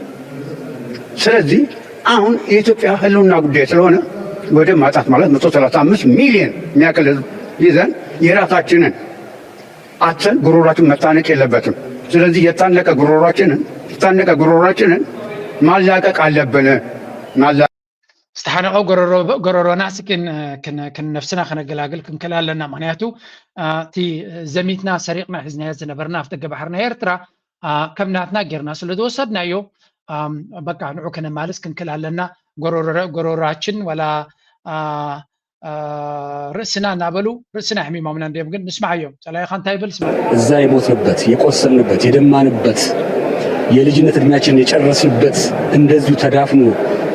ስለዚህ አሁን የኢትዮጵያ ህልውና ጉዳይ ስለሆነ ወደብ ማጣት ማለት መቶ ሰላሳ አምስት ሚሊዮን የሚያክል ህዝብ ይዘን የራሳችንን አተን ጉሮሯችን መታነቅ የለበትም። ስለዚህ የታነቀ ጉሮሯችንን የታነቀ ጉሮሯችንን ማላቀቅ አለብን። ማላ ዝተሓነቐ ጎረሮና ሲ ነፍስና ከነገላግል ክንክእል ኣለና። ምክንያቱ እቲ ዘሚትና ሰሪቕና ሒዝናዮ ዝነበርና ኣፍ ደገ ባሕሪ ናይ ኤርትራ ከም ናትና ጌርና ስለ ዝወሰድናዮ በቃ ንዑ ከነማልስ ክንክእል ኣለና። ጎረሮራችን ወላ ርእስና እናበሉ ርእስና ሕሚሞምና እንዲዮም። ግን ንስማዓዮም፣ ጸላኢኻ እንታይ ይብል ስማ። እዛ የሞትንበት የቆሰልንበት የደማንበት የልጅነት እድሜያችንን የጨረስንበት እንደዚሁ ተዳፍኖ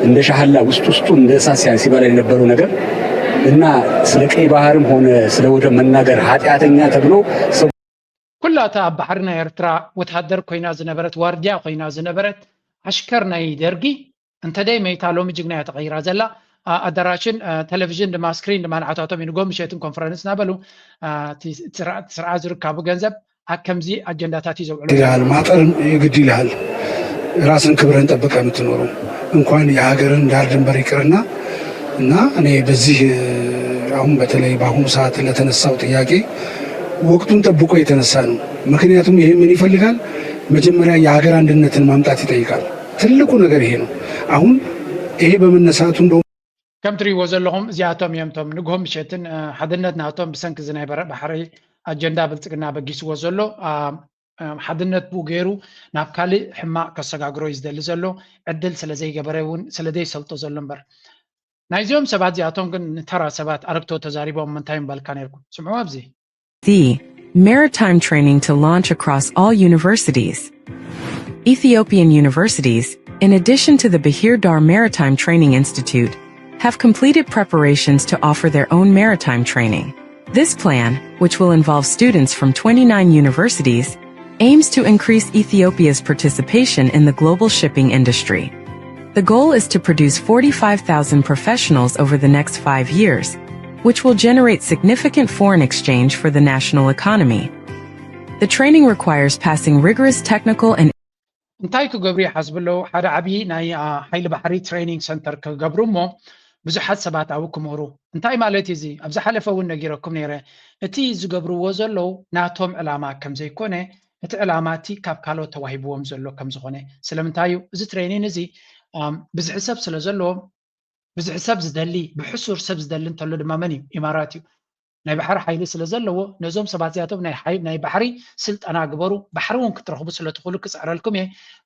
እንደ ሻህላ ውስጥ ውስጡ እንደ እሳት ሲያ- ሲበላ የነበረው ነገር እና ስለ ቀይ ባህርም ሆነ ስለ ወደብ መናገር ኃጢአተኛ ተብሎ ሰው ኩላ እታ ኣብ ባሕሪ ናይ ኤርትራ ወታደር ኮይና ዝነበረት፣ ዋርድያ ኮይና ዝነበረት፣ ዓሽከር ናይ ደርጊ እንተደይ መይታ ሎሚ ጅግና እያ ተቐይራ ዘላ። ኣዳራሽን ቴሌቪዥን ድማ ስክሪን ድማ ንዓታቶም እዩ ንጎ ምሸትን ኮንፈረንስ እናበሉ እቲ ስርዓት ዝርካቡ ገንዘብ ኣብ ከምዚ ኣጀንዳታት እዩ ዘውዕሉ። ይልሃል ማጠርም የግድ ይልሃል። ራስን ክብርህን ጠብቀህ የምትኖረው እንኳን የሀገርን ዳር ድንበር ይቅርና እና እኔ በዚህ አሁን በተለይ በአሁኑ ሰዓት ለተነሳው ጥያቄ ወቅቱን ጠብቆ የተነሳ ነው። ምክንያቱም ይሄ ምን ይፈልጋል? መጀመሪያ የሀገር አንድነትን ማምጣት ይጠይቃል። ትልቁ ነገር ይሄ ነው። አሁን ይሄ በመነሳቱ እንደውም ከም ትሪእዎ ዘለኹም እዚኣቶም እዮም ቶም ንግሆ ምሸትን ሓድነት ናቶም ብሰንኪ እዚ ናይ ባሕሪ ኣጀንዳ ብልፅግና በጊስዎ ዘሎ ሓድነት ብኡ ገይሩ ናብ ካልእ ሕማቕ ከሰጋግሮ እዩ ዝደሊ ዘሎ። ዕድል ስለ ዘይገበረ እውን ስለ ዘይሰልጦ ዘሎ እምበር ናይዚኦም ሰባት እዚኣቶም ግን ንተራ ሰባት ኣረግቶ ተዛሪቦም ምንታይ ምበልካ ነይርኩም? ስምዑ ኣብዚ The maritime training to launch across all universities. Ethiopian universities, in addition to the Bahir Dar Maritime Training Institute, have completed preparations to offer their own maritime training. This plan, which will involve students from twenty-nine universities, aims to increase Ethiopia's participation in the global shipping industry. The goal is to produce forty-five thousand professionals over the next five years, which will generate significant foreign exchange for the national economy. The training requires passing rigorous technical and እንታይ ክገብሩ ይሓስቡ ኣለዉ? ሓደ ዓብዪ ናይ ሓይሊ ባሕሪ ትሬኒንግ ሰንተር ክገብሩ እሞ ብዙሓት ሰባት ኣብኡ ክምህሩ። እንታይ ማለት እዩ እዚ? ኣብ ዝሓለፈ እውን ነጊረኩም ነይረ። እቲ ዝገብርዎ ዘለዉ ናቶም ዕላማ ከም ዘይኮነ እቲ ዕላማ እቲ ካብ ካልኦት ተዋሂብዎም ዘሎ ከም ዝኾነ። ስለምንታይ እዩ? እዚ ትሬኒን እዚ ብዝሒ ሰብ ስለ ዘለዎም ብዝሒ ሰብ ዝደሊ ብሕሱር ሰብ ዝደሊ እንተሎ ድማ መን እዩ? ኢማራት እዩ። ናይ ባሕሪ ሓይሊ ስለ ዘለዎ ነዞም ሰባት እዚኣቶም ናይ ባሕሪ ስልጠና ግበሩ። ባሕሪ እውን ክትረኽቡ ስለ ትኽእሉ ክፅዕረልኩም እየ።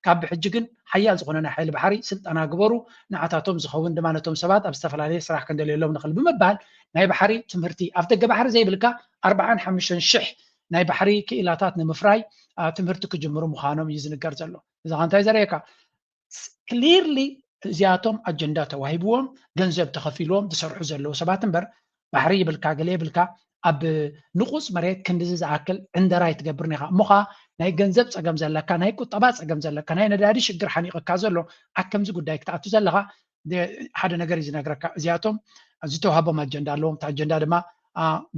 ካብ ብሕጂ ግን ሓያል ዝኾነ ናይ ሓይሊ ባሕሪ ስልጠና ግበሩ። ንዓታቶም ዝኸውን ድማ ነቶም ሰባት ኣብ ዝተፈላለየ ስራሕ ክንደልየሎም ንኽእል ብምባል ናይ ባሕሪ ትምህርቲ ኣብ ደገ ባሕሪ ዘይብልካ ኣርባዓን ሓሙሽተን ሽሕ ናይ ባሕሪ ክኢላታት ንምፍራይ ትምህርቲ ክጅምሩ ምዃኖም እዩ ዝንገር ዘሎ። እዚ እንታይ ዘርእየካ? ክሊርሊ እዚኣቶም ኣጀንዳ ተዋሂብዎም ገንዘብ ተኸፊልዎም ዝሰርሑ ዘለዉ ሰባት እምበር ባሕሪ ይብልካ፣ ገለ ይብልካ፣ ኣብ ንቑጽ መሬት ክንድዚ ዝኣክል ዕንደራ ኣይትገብርን ኢኻ። እሞ ኸኣ ናይ ገንዘብ ጸገም ዘለካ፣ ናይ ቁጠባ ጸገም ዘለካ፣ ናይ ነዳዲ ሽግር ሓኒቕካ ዘሎ ኣብ ከምዚ ጉዳይ ክትኣቱ ዘለኻ፣ ሓደ ነገር እዩ ዝነግረካ። እዚኣቶም ዝተዋህቦም ኣጀንዳ ኣለዎም። እቲ ኣጀንዳ ድማ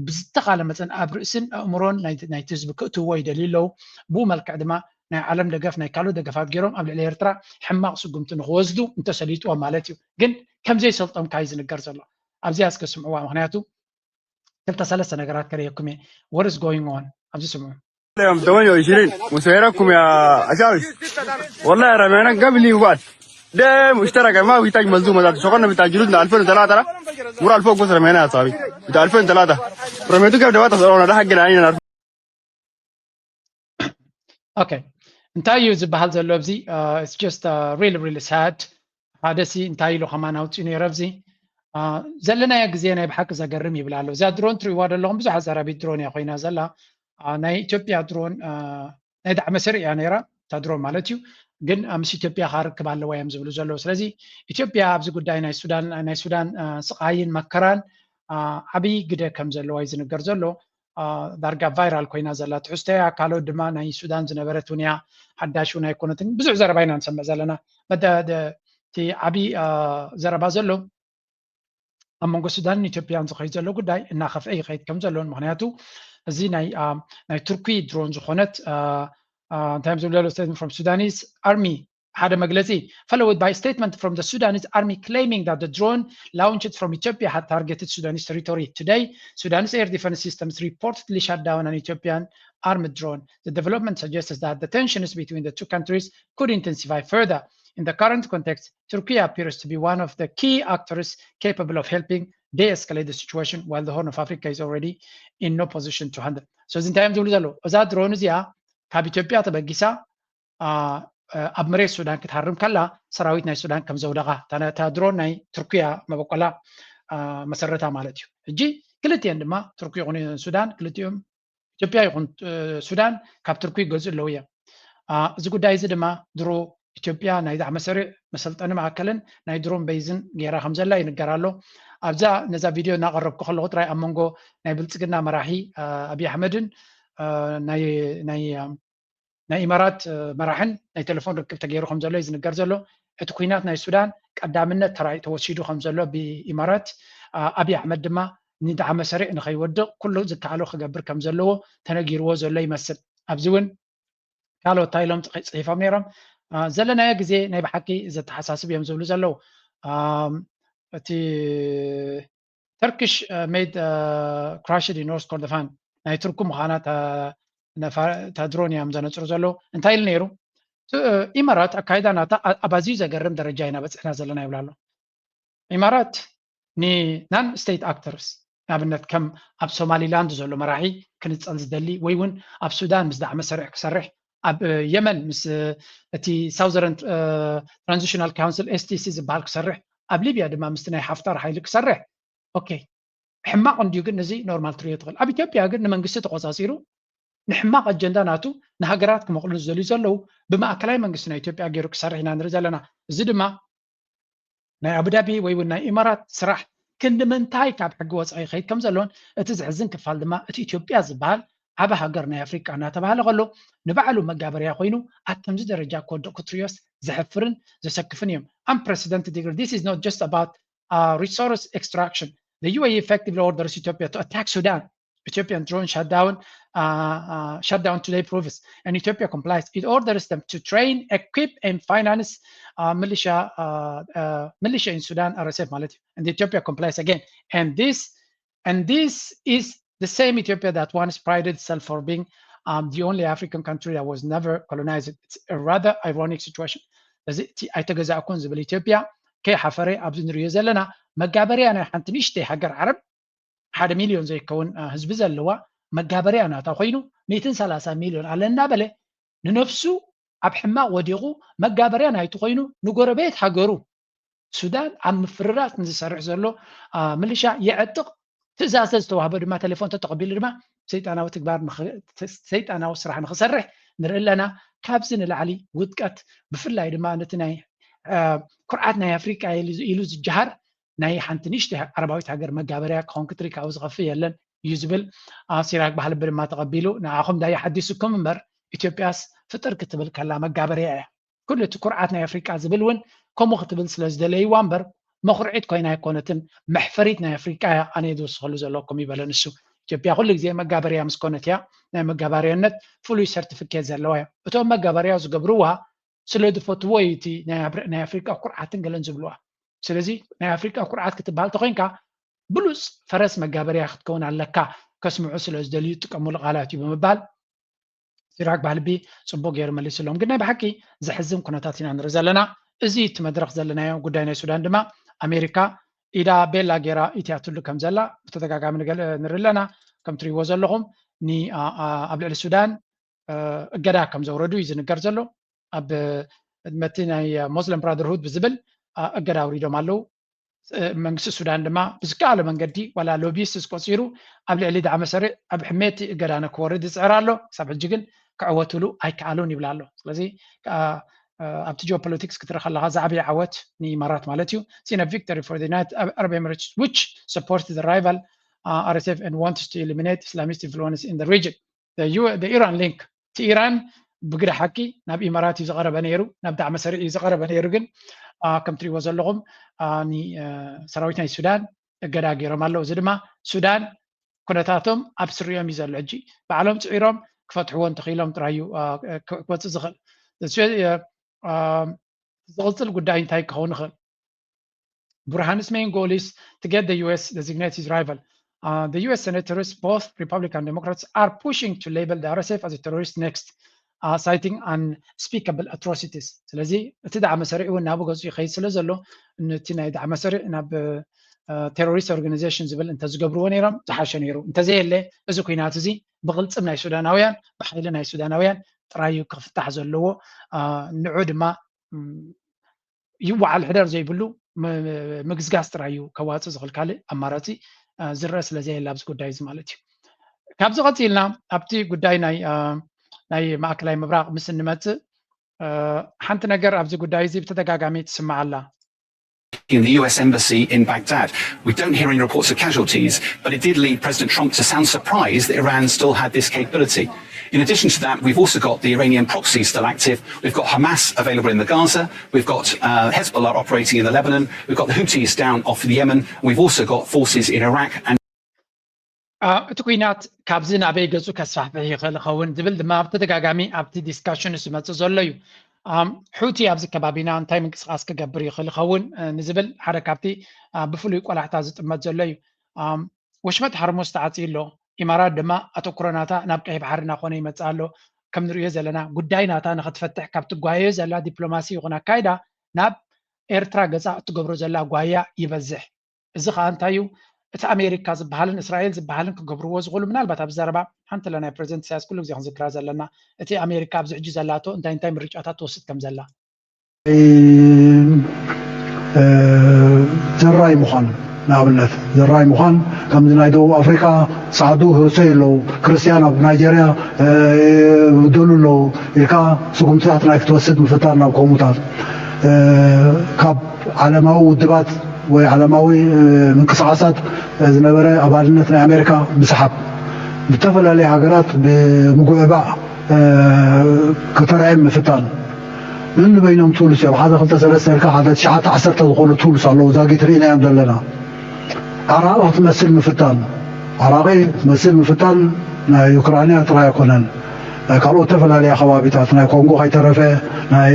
ብዝተኻለ መጠን ኣብ ርእስን ኣእምሮን ናይቲ ህዝቢ ክእትውዎ ይደልዩ ኣለዉ። ብኡ መልክዕ ድማ ናይ ዓለም ደገፍ፣ ናይ ካልኦት ደገፋት ገይሮም ኣብ ልዕሊ ኤርትራ ሕማቕ ስጉምቲ ንኽወስዱ እንተሰሊጥዎም ማለት እዩ። ግን ከም ዘይሰልጦም ካዩ ዝንገር ዘሎ። ኣብዚኣ እስከ ስምዕዋ፣ ምኽንያቱ ክልተ ሰለስተ ነገራት ከርእየኩም እየ። What is going on? ኣብዚ ስምዑ። ثمانية وعشرين مسيركم يا عشاوي. والله رمينا قبل يقعد ده مشترك، ما بيحتاج ملزومه ذاته. شغلنا بتاع جلودنا ألفين وثلاثة ده. مرة ألفين قصر رمينا يا صاحبي، بتاع ألفين وثلاثة. رميته كيف ده؟ تسألونا ده حقنا علينا. Okay. እንታይ እዩ ዝበሃል ዘሎ ኣብዚ? It's just really really sad። ሓደ ሲ እንታይ ኢሉ ከማን ኣውፅኡ ነይረ ኣብዚ። ዘለናዮ ግዜ ናይ ብሓቂ ዘገርም ይብል ኣሎ። እዛ ድሮን ትሪእዋ ዘለኹም ብዙሕ ኣዛራቢት ድሮን እያ ኮይና ዘላ። ናይ ኢትዮጵያ ድሮን ናይ ዳዕመ ስርእ እያ ነይራ፣ እታ ድሮን ማለት እዩ። ግን ምስ ኢትዮጵያ ካርክብ ኣለዋ እዮም ዝብሉ ዘለዉ። ስለዚ ኢትዮጵያ ኣብዚ ጉዳይ ናይ ሱዳን ናይ ሱዳን ስቓይን መከራን ዓብዪ ግደ ከም ዘለዋ እዩ ዝንገር ዘሎ። ዳርጋ ቫይራል ኮይና ዘላ ትሕዝቶ እያ። ካልኦት ድማ ናይ ሱዳን ዝነበረት እውን እያ፣ ሓዳሽ እውን ኣይኮነትን። ብዙሕ ዘረባ ኢና ንሰምዕ ዘለና። እቲ ዓብዪ ዘረባ ዘሎ ኣብ መንጎ ሱዳንን ኢትዮጵያን ዝኸይድ ዘሎ ጉዳይ እናኸፍአ ይኸይድ ከም ዘሎን፣ ምክንያቱ እዚ ናይ ናይ ቱርኪ ድሮን ዝኾነት እንታይ እዮም ዝብሉ ዘለዉ? Statement from Sudanese Army ሓደ መግለጺ followed by statement from the Sudanese army claiming that the drone launched from Ethiopia had targeted Sudanese territory. Today, Sudanese air defense systems reportedly shot down an Ethiopian armed drone. The development suggests that the tensions between the two countries could intensify further. In the current context, Turkey appears to be one of the key actors capable of helping de-escalate the situation, while the Horn of Africa is already in no position to handle. So እዚ እንታይ እዮም ዝብሉ ዘለዉ? እዛ ድሮን እዚኣ ካብ ኢትዮጵያ ተበጊሳ ኣብ መሬት ሱዳን ክትሃርም ከላ ሰራዊት ናይ ሱዳን ከም ዘውደቓ፣ እታ ድሮን ናይ ቱርኪያ መበቆላ መሰረታ ማለት እዩ። ሕጂ ክልቲኤን ድማ ቱርኪ ይኹን ሱዳን፣ ክልቲኦም ኢትዮጵያ ይኹን ሱዳን ካብ ቱርኪ ይገዝኡ ኣለዉ እዮም። እዚ ጉዳይ እዚ ድማ ድሮ ኢትዮጵያ ናይ ዳዕመ ስርእ መሰልጠኒ ማእከልን ናይ ድሮን በይዝን ገይራ ከም ዘላ ይንገር ኣሎ። ኣብዛ ነዛ ቪድዮ እናቐረብኩ ከለኹ ጥራይ ኣብ መንጎ ናይ ብልጽግና መራሒ ኣብይ ኣሕመድን ናይ ናይ ኢማራት መራሕን ናይ ቴሌፎን ርክብ ተገይሩ ከም ዘሎ እዩ ዝንገር ዘሎ። እቲ ኩናት ናይ ሱዳን ቀዳምነት ተራእዩ ተወሲዱ ከም ዘሎ ብኢማራት፣ ኣብይ ኣሕመድ ድማ ንዳዕመ ሰሪዕ ንኸይወድቕ ኩሉ ዝከኣሎ ክገብር ከም ዘለዎ ተነጊርዎ ዘሎ ይመስል። ኣብዚ እውን ካልኦት እንታይ ኢሎም ፅሒፎም ነይሮም? ዘለናዮ ግዜ ናይ ብሓቂ ዘተሓሳስብ እዮም ዝብሉ ዘለዉ። እቲ Turkish made crashed in North Kordofan ናይ ቱርኪ ምዃና እታ ድሮን እዮም ዘነፅሩ ዘለዉ። እንታይ ኢሉ ነይሩ? ኢማራት ኣካይዳ ናታ ኣብ ኣዝዩ ዘገርም ደረጃ ኢና በፂሕና ዘለና ይብላ ኣሎ። ኢማራት ንናን ስቴት ኣክተርስ ንኣብነት ከም ኣብ ሶማሊላንድ ዘሎ መራሒ ክንፀል ዝደሊ ወይ እውን ኣብ ሱዳን ምስ ዳዕመ ሰሪዕ ክሰርሕ፣ ኣብ የመን ምስ እቲ ሳውዘረን ትራንዚሽናል ካውንስል ኤስቲሲ ዝበሃል ክሰርሕ፣ ኣብ ሊብያ ድማ ምስቲ ናይ ሓፍታር ሓይሊ ክሰርሕ። ኦኬ፣ ሕማቕ እንድዩ፣ ግን እዚ ኖርማል ትሪኦ ትኽእል። ኣብ ኢትዮጵያ ግን ንመንግስቲ ተቆፃፂሩ ንሕማቕ ኣጀንዳ ናቱ ንሃገራት ክመቕሉ ዝደልዩ ዘለዉ ብማእከላይ መንግስቲ ናይ ኢትዮጵያ ገይሩ ክሰርሕ ኢና ንርኢ ዘለና። እዚ ድማ ናይ ኣቡዳቢ ወይ እውን ናይ ኢማራት ስራሕ ክንዲ ምንታይ ካብ ሕጊ ወፃኢ ይኸይድ ከም ዘሎን እቲ ዘሕዝን ክፋል ድማ እቲ ኢትዮጵያ ዝበሃል ዓቢ ሃገር ናይ ኣፍሪቃ እናተባህለ ከሎ ንባዕሉ መጋበርያ ኮይኑ ኣብ ከምዚ ደረጃ ክወድቕ ክትሪኦስ ዘሕፍርን ዘሰክፍን እዮም። Unprecedented degree. This is not just about resource extraction. The U A E effectively orders Ethiopia to attack Sudan. Ethiopian drone shutdown, uh, uh, shutdown today proves, and Ethiopia complies. It orders them to train, equip, and finance uh, militia, uh, uh, militia in Sudan, R S F ማለት እዩ. And Ethiopia complies again. And this, and this is the same Ethiopia that once prided itself for being um, the only African country that was never colonized. It's a rather ironic situation. እዚ እቲ ኣይተገዛእኩን ዝብል ኢትዮጵያ ከይሓፈረ ኣብዚ ንሪኦ ዘለና መጋበርያ ናይ ሓንቲ ንእሽተይ ሃገር ዓረብ ሓደ ሚልዮን ዘይከውን ህዝቢ ዘለዋ መጋበርያ ናታ ኮይኑ ሚእትን ሰላሳ ሚልዮን ኣለ እናበለ ንነፍሱ ኣብ ሕማቕ ወዲቑ መጋበርያ ናይቲ ኮይኑ ንጎረቤት ሃገሩ ሱዳን ኣብ ምፍርራስ ንዝሰርሕ ዘሎ ምልሻ የዕጥቕ ትእዛዝ ዝተዋህቦ ድማ ቴሌፎን ተተቐቢሉ ድማ ሰይጣናዊ ትግባር ሰይጣናዊ ስራሕ ንክሰርሕ ንርኢ ኣለና። ካብዚ ንላዕሊ ውድቀት ብፍላይ ድማ ነቲ ናይ ኩርዓት ናይ ኣፍሪቃ ኢሉ ዝጀሃር ናይ ሓንቲ ንእሽተይ ዓረባዊት ሃገር መጋበርያ ክኾን ክትርኢ ካብኡ ዝኸፍእ የለን እዩ ዝብል። ሲራክ ባህልቢ ድማ ተቐቢሉ ንዓኹም ዳያ ሓዲሱኩም እምበር ኢትዮጵያስ ፍጥር ክትብል ከላ መጋበርያ እያ። ኩሉ እቲ ኩርዓት ናይ ኣፍሪቃ ዝብል እውን ከምኡ ክትብል ስለ ዝደለይዋ እምበር መኹርዒት ኮይና ኣይኮነትን፣ መሕፈሪት ናይ ኣፍሪቃ እያ ኣነ ዝውስኸሉ ዘለኩም ይበለ ንሱ። ኢትዮጵያ ኩሉ ግዜ መጋበርያ ምስ ኮነት እያ ናይ መጋበርያነት ፍሉይ ሰርቲፊኬት ዘለዋ እያ። እቶም መጋበርያ ዝገብርዋ ስለ ዝፈትዎ እዩ እቲ ናይ ኣፍሪቃ ኩርዓትን ገለን ዝብልዋ። ስለዚ ናይ ኣፍሪቃ ኩርዓት ክትበሃል ተኮይንካ ብሉፅ ፈረስ መጋበርያ ክትከውን ኣለካ ከስምዑ ስለ ዝደልዩ ዝጥቀምሉ ቃላት እዩ ብምባል ሲራክ ባህልቢ ፅቡቅ ገይሩ መሊስሎም። ግን ናይ ብሓቂ ዘሕዝን ኩነታት ኢና ንርኢ ዘለና። እዚ እቲ መድረክ ዘለናዮ ጉዳይ ናይ ሱዳን ድማ ኣሜሪካ ኢዳ ቤላ ገይራ ኢትያትሉ ከም ዘላ ብተደጋጋሚ ንርኢ ኣለና። ከም ትሪእዎ ዘለኹም ኣብ ልዕሊ ሱዳን እገዳ ከም ዘውረዱ እዩ ዝንገር ዘሎ። ኣብ መቲ ናይ ሞስለም ብራደርሁድ ብዝብል እገዳ ኣውሪዶም ኣለዉ። መንግስቲ ሱዳን ድማ ብዝከኣሎ መንገዲ ዋላ ሎቢስት ዝቆፂሩ ኣብ ልዕሊ ዳዕመ ሰሪዕ ኣብ ሕሜቲ እገዳ ንክወርድ ይፅዕር ኣሎ። ክሳብ ሕጂ ግን ክዕወትሉ ኣይከኣሉን ይብል ኣሎ። ስለዚ ኣብቲ ጂኦፖለቲክስ ክትርኢ ከለካ ዝዓበየ ዓወት ንኢማራት ማለት እዩ። Seen a victory for the United Arab Emirates which support the rival RSF and wants to eliminate Islamist influence in the region. Iran link እቲ ኢራን ብግዳ ሓቂ ናብ ኢማራት እዩ ዝቐረበ ነይሩ፣ ናብ ዳዕመ ሰሪዕ እዩ ዝቐረበ ነይሩ። ግን ከም ትሪእዎ ዘለኹም ሰራዊት ናይ ሱዳን እገዳ ገይሮም ኣለዉ። እዚ ድማ ሱዳን ኩነታቶም ኣብ ስሪኦም እዩ ዘሎ። ሕጂ ባዕሎም ፅዒሮም ክፈትሕዎ እንተኽኢሎም ጥራይ እዩ ክወፅእ ዝኽእል። ዝቕፅል ጉዳይ እንታይ ክኸውን ይኽእል? Burhan's main goal is to get the U S designate his rival. Uh, the U S senators, both Republican and Democrats, are pushing to label the R S F as a terrorist next, uh, citing unspeakable atrocities. ስለዚ እቲ ዳዕመ ሰሪዕ እውን ናብኡ ገፁ ይኸይድ ስለ ዘሎ ነቲ ናይ ዳዕመ ሰሪዕ ናብ ቴሮሪስት ኦርጋናይዜሽን ዝብል እንተዝገብርዎ ነይሮም ዝሓሸ ነይሩ። እንተዘየለ እዚ ኩናት እዚ ብቕልፅም ናይ ሱዳናውያን ብሓይሊ ናይ ሱዳናውያን ጥራይ እዩ ክፍታሕ ዘለዎ። ንዑ ድማ ይወዓል ሕደር ዘይብሉ ምግዝጋዝ ጥራይ እዩ ከዋፅእ ዝኽእል፣ ካልእ ኣማራፂ ዝረአ ስለ ዘየለ ኣብዚ ጉዳይ እዚ ማለት እዩ። ካብዚ ቀፂልና ኣብቲ ጉዳይ ናይ ናይ ማእከላይ ምብራቕ ምስ እንመፅእ ሓንቲ ነገር ኣብዚ ጉዳይ እዚ ብተደጋጋሚ ትስማዕ ኣላ። In the U S embassy in Baghdad. We don't hear any reports of casualties, but it did lead President Trump to sound surprised that Iran still had this capability. In addition to that, we've also got the Iranian proxy still active. We've got Hamas available in the Gaza. We've got uh, Hezbollah operating in the Lebanon. We've got the Houthis down off the Yemen. We've also got forces in Iraq and እቲ ኩናት ካብዚ ናበይ ገፁ ከስፋሕፍሕ ይኽእል ይኸውን ዝብል ድማ ብተደጋጋሚ ኣብቲ ዲስካሽን ዝመፅእ ዘሎ እዩ። ሑቲ ኣብዚ ከባቢና እንታይ ምንቅስቃስ ክገብር ይኽእል ይኸውን ንዝብል ሓደ ካብቲ ብፍሉይ ቆላሕታ ዝጥመት ዘሎ እዩ። ወሽመጥ ሃርሙዝ ተዓፅዩ ኣሎ። ኢማራት ድማ ኣተኩሮ ናታ ናብ ቀይሕ ባሕሪ እናኾነ ይመፅእ ኣሎ። ከም ንሪኦ ዘለና ጉዳይ ናታ ንኽትፈትሕ ካብ ትጓየዮ ዘላ ዲፕሎማሲ ይኹን ኣካይዳ ናብ ኤርትራ ገፃ እትገብሮ ዘላ ጓያ ይበዝሕ። እዚ ከዓ እንታይ እዩ? እቲ ኣሜሪካ ዝበሃልን እስራኤል ዝበሃልን ክገብርዎ ዝኽእሉ ምናልባት ኣብዚ ዘረባ ሓንቲ ለ ናይ ፕሬዚደንት ኢሳያስ ኩሉ ግዜ ክንዝክራ ዘለና እቲ ኣሜሪካ ኣብዚ ሕጂ ዘላቶ እንታይ እንታይ ምርጫታት ትወስድ ከም ዘላ ዘራይ ምዃን ንኣብነት ዘራይ ምዃን ከምዚ ናይ ደቡብ ኣፍሪካ ፃዕዱ ህርሰይ ኣለዉ ክርስትያን ኣብ ናይጀርያ ይብደሉ ኣለዉ ኢልካ ስጉምትታት ናይ ክትወስድ ምፍታን ናብ ከምኡታት ካብ ዓለማዊ ውድባት ወይ ዓለማዊ ምንቅስቃሳት ዝነበረ ኣባልነት ናይ ኣሜሪካ ምስሓብ ብዝተፈላለየ ሃገራት ብምጉዕባዕ ከተርዕም ምፍታን ነንበይኖም ቱልስ እዮም ሓደ ክልተ ሰለስተ ኢልካ ሓደ ትሽዓተ ዓሰርተ ዝኾኑ ቱልስ ኣለዉ ዛጊት ርኢናዮም ዘለና ዓራቕ ክትመስል ምፍታን ዓራቒ ክትመስል ምፍታን ናይ ዩክራንያ ጥራይ ኣይኮነን ናይ ካልኦት ዝተፈላለያ ከባቢታት ናይ ኮንጎ ከይተረፈ ናይ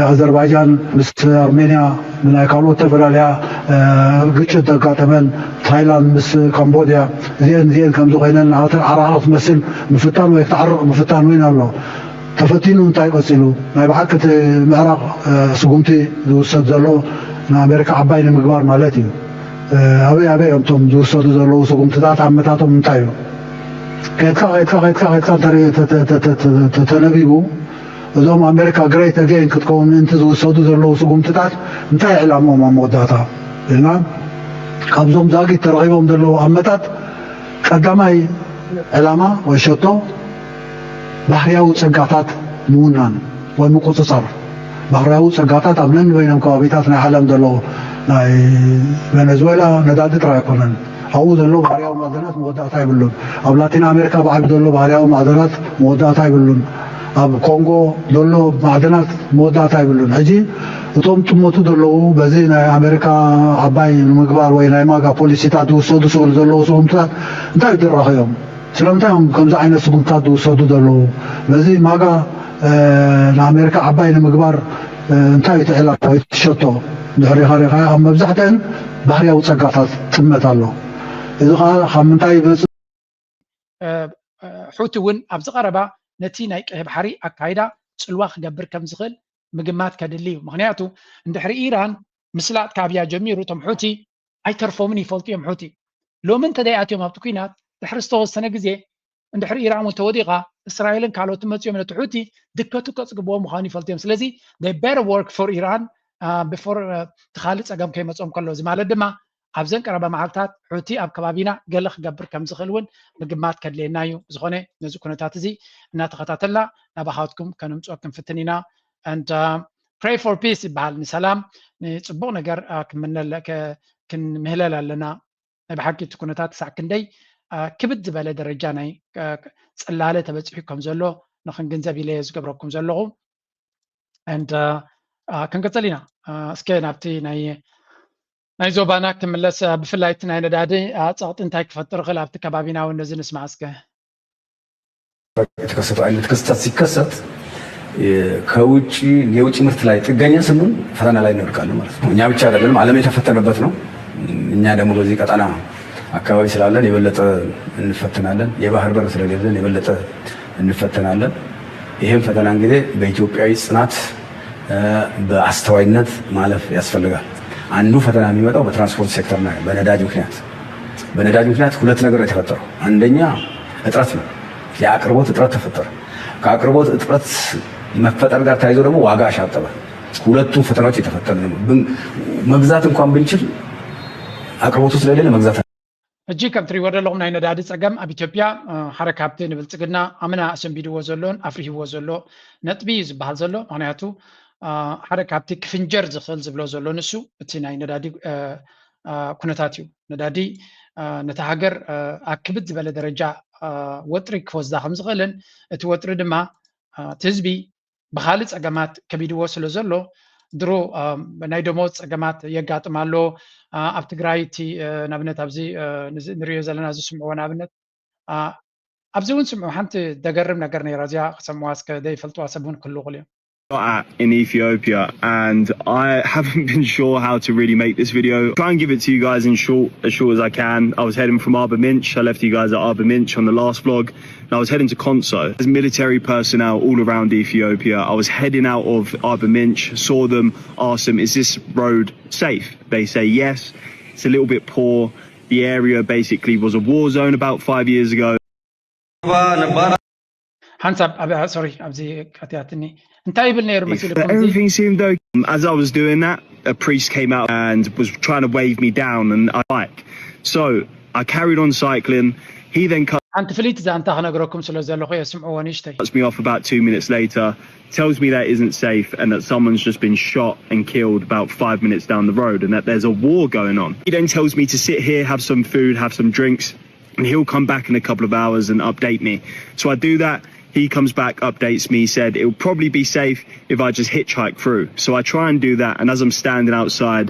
ኣዘርባይጃን ምስ ኣርሜንያ ናይ ካልኦት ዝተፈላለያ ግጭት ዘጋጠመን ታይላንድ ምስ ካምቦድያ እዚአን እዚአን ከምዚ ኮይነን ናተን ዓራቕ ክትመስል ምፍታን ወይ ክትዓርቕ ምፍታን እውን ኣሎ ተፈቲኑ እንታይ ቀፂሉ ናይ ብሓቂ እቲ ምዕራቕ ስጉምቲ ዝውሰድ ዘሎ ንኣሜሪካ ዓባይ ንምግባር ማለት እዩ ኣበይ ኣበይ እዮም እቶም ዝውሰዱ ዘለዉ ስጉምትታት ኣመታቶም እንታይ እዩ ከድካ ከድካ ከድካ ከድካ ተተነቢቡ እዞም ኣሜሪካ ግሬት ኣጌን ክትከውን ምእንቲ ዝውሰዱ ዘለዉ ስጉምትታት እንታይ ዕላምኦም ኣብ መወዳእታ ኢልና ካብዞም ዛጊት ተረኺቦም ዘለዉ ኣመታት ቀዳማይ ዕላማ ወይ ሸቶ ባህርያዊ ጸጋታት ምውናን ወይ ምቁጽጻር ባህርያዊ ጸጋታት ኣብ ነንበይኖም ከባቢታት ናይ ዓለም ዘለዉ ናይ ቬነዙዌላ ነዳዲ ጥራይ ኣይኮነን። ኣብኡ ዘሎ ባህርያዊ ማዕድናት መወዳእታ የብሉን። ኣብ ላቲን ኣሜሪካ ብዓቢ ዘሎ ባህርያዊ ማዕድናት መወዳእታ የብሉን። ኣብ ኮንጎ ዘሎ ማዕድናት መወዳእታ የብሉን። ሕጂ እቶም ጥመቱ ዘለዉ በዚ ናይ ኣሜሪካ ዓባይ ንምግባር ወይ ናይ ማጋ ፖሊሲታት ዝውሰዱ ስእሉ ዘለዉ ስጉምትታት እንታይ እዩ ዝረኸዮም? ስለምንታይ እዮም ከምዚ ዓይነት ስጉምትታት ዝውሰዱ ዘለዉ? በዚ ማጋ ንኣሜሪካ ዓባይ ንምግባር እንታይ እዩ ትዕላማ ወይ ትሸቶ? ድሕሪ ኻሪኻ ኣብ መብዛሕትአን ባህርያዊ ጸጋታት ጥመት ኣሎ። እዚ ኸዓ ካብ ምንታይ ይመጽእ? ሑቲ እውን ኣብዚ ቀረባ ነቲ ናይ ቀይሕ ባሕሪ ኣካይዳ ጽልዋ ክገብር ከም ዝኽእል ምግማት ከድሊ እዩ። ምኽንያቱ እንድሕሪ ኢራን ምስላጥ ካብያ ጀሚሩ እቶም ሑቲ ኣይተርፎምን ይፈልጡ እዮም። ሑቲ ሎሚ እንተ ደይኣትዮም ኣብቲ ኲናት ድሕሪ ዝተወሰነ ግዜ እንድሕሪ ኢራን እውን ተወዲቓ እስራኤልን ካልኦትን መፂኦም ነቲ ሑቲ ድከቱ ከፅግብዎ ምዃኑ ይፈልጡ እዮም። ስለዚ they better work for ኢራን ብፎር ትኻሊ ፀገም ከይመፆም ከሎ እዚ ማለት ድማ ኣብዘን ቀረባ መዓልታት ሑቲ ኣብ ከባቢና ገለ ክገብር ከም ዝኽእል እውን ምግማት ከድልየና እዩ። ዝኾነ ነዚ ኩነታት እዚ እናተኸታተልና ናባኻትኩም ከነምፅኦ ክንፍትን ኢና። And pray for peace ይበሃል። ንሰላም ንፅቡቕ ነገር ክንምህለል ኣለና። ናይ ብሓቂ እቲ ኩነታት ክሳዕ ክንደይ ክብድ ዝበለ ደረጃ ናይ ፅላለ ተበፂሑ ከም ዘሎ ንክንግንዘብ ኢለ ዝገብረኩም ዘለኹ። And ክንቅፅል ኢና። እስከ ናብቲ ናይ ናይ ዞባና ክምለስ ብፍላይ እቲ ናይ ነዳዲ ፀቕጢ እንታይ ክፈጥር ይኽእል ኣብቲ ከባቢና እውን ነዚ ንስማዕ እስከ። የተከሰተው አይነት ክስተት ሲከሰት ከውጭ የውጭ ምርት ላይ ጥገኛ ስንሆን ፈተና ላይ እንወድቃለን ማለት ነው። እኛ ብቻ አይደለንም፣ ዓለም የተፈተነበት ነው። እኛ ደግሞ በዚህ ቀጠና አካባቢ ስላለን የበለጠ እንፈተናለን። የባህር በር ስለሌለን የበለጠ እንፈተናለን። ይህም ፈተና እንግዲህ በኢትዮጵያዊ ጽናት በአስተዋይነት ማለፍ ያስፈልጋል። አንዱ ፈተና የሚመጣው በትራንስፖርት ሴክተር ላይ በነዳጅ ምክንያት በነዳጅ ምክንያት ሁለት ነገር የተፈጠረው፣ አንደኛ እጥረት ነው። የአቅርቦት እጥረት ተፈጠረ። ከአቅርቦት እጥረት መፈጠር ጋር ተያይዞ ደግሞ ዋጋ አሻቀበ። ሁለቱም ፈተናዎች የተፈጠሩ ነው። መግዛት እንኳን ብንችል አቅርቦቱ ስለሌለ መግዛት ሕጂ ከም ትሪእዎ ዘለኹም ናይ ነዳዲ ፀገም ኣብ ኢትዮጵያ ሓደ ካብቲ ንብልፅግና ኣምና ኣሰንቢድዎ ዘሎን ኣፍሪህዎ ዘሎ ነጥቢ እዩ ዝበሃል ዘሎ። ምክንያቱ ሓደ ካብቲ ክፍንጀር ዝኽእል ዝብሎ ዘሎ ንሱ እቲ ናይ ነዳዲ ኩነታት እዩ። ነዳዲ ነታ ሃገር ኣብ ክብድ ዝበለ ደረጃ ወጥሪ ክወስዳ ከም ዝኽእልን እቲ ወጥሪ ድማ እቲ ህዝቢ ብካልእ ፀገማት ከቢድዎ ስለ ዘሎ ድሮ ናይ ደሞዝ ፀገማት የጋጥም ኣሎ። ኣብ ትግራይ እቲ ንኣብነት ኣብዚ ንሪኦ ዘለና ዝስምዕዎ ንኣብነት ኣብዚ እውን ስምዑ ሓንቲ ደገርም ነገር ነይራ እዚኣ ክሰምዋ እስከ ዘይፈልጥዋ ሰብ እውን ክህልው ይኽእሉ እዮም። At in Ethiopia, and I haven't been sure how to really make this video. Try and give it to you guys in short, as short as I can. I was heading from Arba Minch. I left you guys at Arba Minch on the last vlog, and I was heading to Konso. There's military personnel all around Ethiopia. I was heading out of Arba Minch, saw them, asked them, "Is this road safe?" They say yes. It's a little bit poor. The area basically was a war zone about five years ago. ሓንሳብ ኣብ ሶሪ ኣብዚ ቀትያትኒ እንታይ ይብል ነይሩ መሲልኩም እዚ Everything seemed okay. As I was doing that, a priest came out and was trying to wave me down and I bike. So I carried on cycling. He then cut ሓንቲ ፍልይቲ ዛንታ ክነግረኩም ስለ ዘለኹ የስምዕዎ ንእሽተይ cuts me off about two minutes later, tells me that it isn't safe and that someone's just been shot and killed about five minutes down the road and that there's a war going on. He then tells me to sit here, have some food, have some drinks, and he'll come back in a couple of hours and update me. So I do that. He comes back, updates me, said it'll probably be safe if I just hitchhike through. So I try and do that. And as I'm standing outside,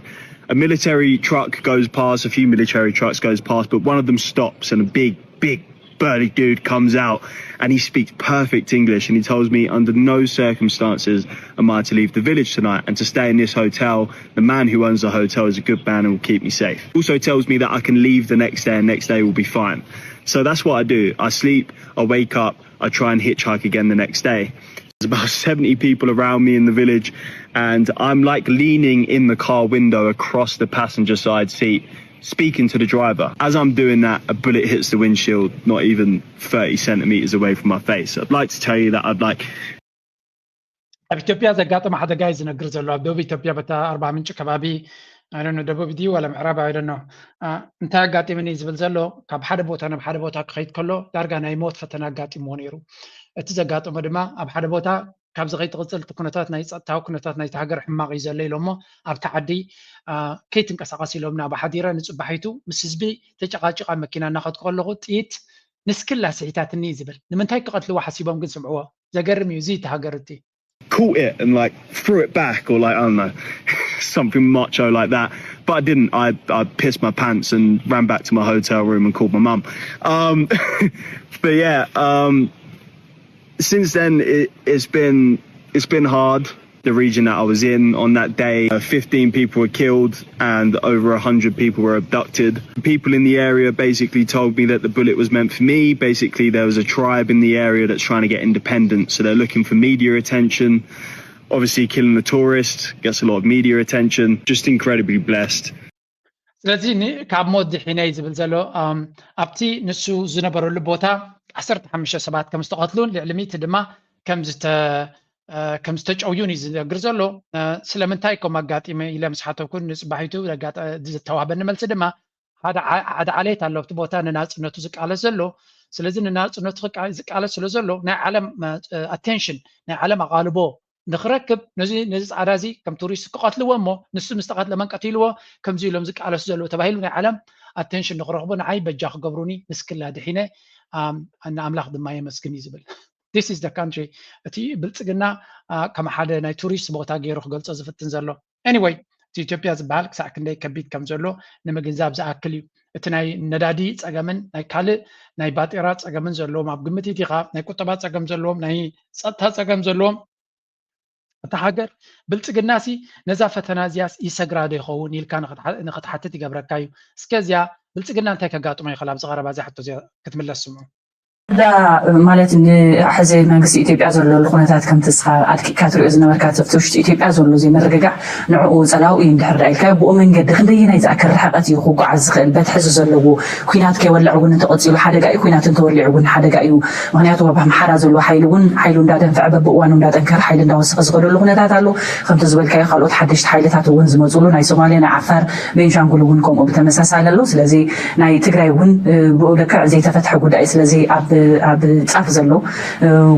a military truck goes past, a few military trucks goes past, but one of them stops and a big, big, burly dude comes out and he speaks perfect English and he tells me under no circumstances am I to leave the village tonight and to stay in this hotel. The man who owns the hotel is a good man and will keep me safe. Also tells me that I can leave the next day and next day will be fine. So that's what I do. I sleep, I wake up, I try and hitchhike again the next day. There's about seventy people around me in the village, and I'm like leaning in the car window across the passenger side seat, speaking to the driver. As I'm doing that, a bullet hits the windshield, not even thirty centimeters away from my face. I'd like to tell you that I'd like ኣብ ኢትዮጵያ ዘጋጠመ ሓደጋ እዩ ዝነግር ዘሎ ኣብ ደቡብ ኢትዮጵያ በታ ኣርባ ምንጭ ከባቢ ኣይደኖ ደቡብ ድዩ ዋላ ምዕራብ ኣይደኖ እንታይ ኣጋጢምኒ ዝብል ዘሎ ካብ ሓደ ቦታ ናብ ሓደ ቦታ ክኸይድ ከሎ ዳርጋ ናይ ሞት ፈተና ኣጋጢምዎ ነይሩ። እቲ ዘጋጠመ ድማ ኣብ ሓደ ቦታ ካብዚ ከይትቕፅል እቲ ኩነታት ናይ ፀጥታዊ ኩነታት ናይቲ ሃገር ሕማቕ እዩ ዘሎ ኢሎሞ ኣብቲ ዓዲ ከይትንቀሳቐስ ኢሎምና። ብሓዲረ ንፅባሒቱ ምስ ህዝቢ ተጨቓጭቓ መኪና እናኸድኩ ከለኹ ጥይት ንስክላ ስሒታትኒ እዩ ዝብል። ንምንታይ ክቐትልዎ ሓሲቦም ግን ስምዕዎ። ዘገርም እዩ እዚ እቲ ሃገር እቲ። Caught it and like threw it back or like I don't know something macho like that. But I didn't. I I pissed my pants and ran back to my hotel room and called my mum. Um, but yeah, um, since then it, it's been it's been hard. The region that I was in on that day, uh, fifteen people were killed and over a hundred people were abducted. People in the area basically told me that the bullet was meant for me. Basically, there was a tribe in the area that's trying to get independent, so they're looking for media attention. Obviously, killing a tourist gets a lot of media attention. Just incredibly blessed. ስለዚ ካብ ሞት ድሒነ እዩ ዝብል ዘሎ። ኣብቲ ንሱ ዝነበረሉ ቦታ ዓሰርተ ሓሙሽተ ሰባት ከም ዝተቐትሉን ልዕሊ ሚእቲ ድማ ከም ዝተጨውዩን እዩ ዝነግር ዘሎ። ስለምንታይ ከም ኣጋጢመ ኢለ ምስ ሓተኩን ንፅባሒቱ ዝተዋህበኒ መልሲ ድማ ሓደ ዓሌት ኣሎ ኣብቲ ቦታ ንናፅነቱ ዝቃለስ ዘሎ። ስለዚ ንናፅነቱ ዝቃለስ ስለ ዘሎ ናይ ዓለም ኣቴንሽን ናይ ዓለም ኣቓልቦ ንክረክብ ነዚ ነዚ ፃዕዳ እዚ ከም ቱሪስት ክቐትልዎ እሞ ንሱ ምስ ተቐትለ መን ቀቲልዎ ከምዚ ኢሎም ዝቃለሱ ዘለዉ ተባሂሉ ናይ ዓለም ኣቴንሽን ንክረኽቡ ንዓይ በጃ ክገብሩኒ ንስክላ ድሒነ ንኣምላኽ ድማ የመስግን እዩ ዝብል። This is the country። እቲ ብልፅግና ከም ሓደ ናይ ቱሪስት ቦታ ገይሩ ክገልፆ ዝፍትን ዘሎ። Anyway፣ እቲ ኢትዮጵያ ዝበሃል ክሳዕ ክንደይ ከቢድ ከም ዘሎ ንምግንዛብ ዝኣክል እዩ። እቲ ናይ ነዳዲ ፀገምን ናይ ካልእ ናይ ባጤራ ፀገምን ዘለዎም ኣብ ግምት ኢኻ ናይ ቁጠባ ፀገም ዘለዎም ናይ ፀጥታ ፀገም ዘለዎም እታ ሃገር ብልፅግና ሲ ነዛ ፈተና እዚያስ ይሰግራ ዶ ይኸውን ኢልካ ንክትሓትት ይገብረካ እዩ። እስከ እዚያ ብልፅግና እንታይ ከጋጥሞ ይኽእል ኣብዚ ቀረባ እዚያ ሕቶ እዚያ ክትምለስ ስምዑ። ዳ ማለት ንሕዚ መንግስቲ ኢትዮጵያ ዘለሉ ኩነታት ከምቲ ስኻ ኣድቂካ ትሪኦ ዝነበርካ እቲ ውሽጢ ኢትዮጵያ ዘሎ ዘይምርግጋዕ ንዕኡ ፀላኡ እዩ እንድሕር ዳ ኢልካዮ ብኡ መንገዲ ክንደየናይ ዝኣክል ርሕቀት እዩ ክጓዓዝ ዝኽእል በቲ ሕዚ ዘለዎ ኩናት ከይወልዕ እውን እንተቐፂሉ ሓደጋ እዩ ኩናት እንተወሊዑ እውን ሓደጋ እዩ ምክንያቱ ኣብ ኣምሓራ ዘሎ ሓይሊ እውን ሓይሉ እንዳደንፈዐ በብእዋኑ እንዳጠንከረ ሓይሊ እንዳወሰኸ ዝኸደሉ ኩነታት ኣሎ ከምቲ ዝበልካዮ ካልኦት ሓደሽቲ ሓይልታት እውን ዝመፅሉ ናይ ሶማሌ ናይ ዓፋር ቤንሻንጉል እውን ከምኡ ብተመሳሳሊ ኣሎ ስለዚ ናይ ትግራይ እውን ብኡ ልክዕ ዘይተፈትሐ ጉዳይ ስለዚ ኣብ ፃፍ ዘሎ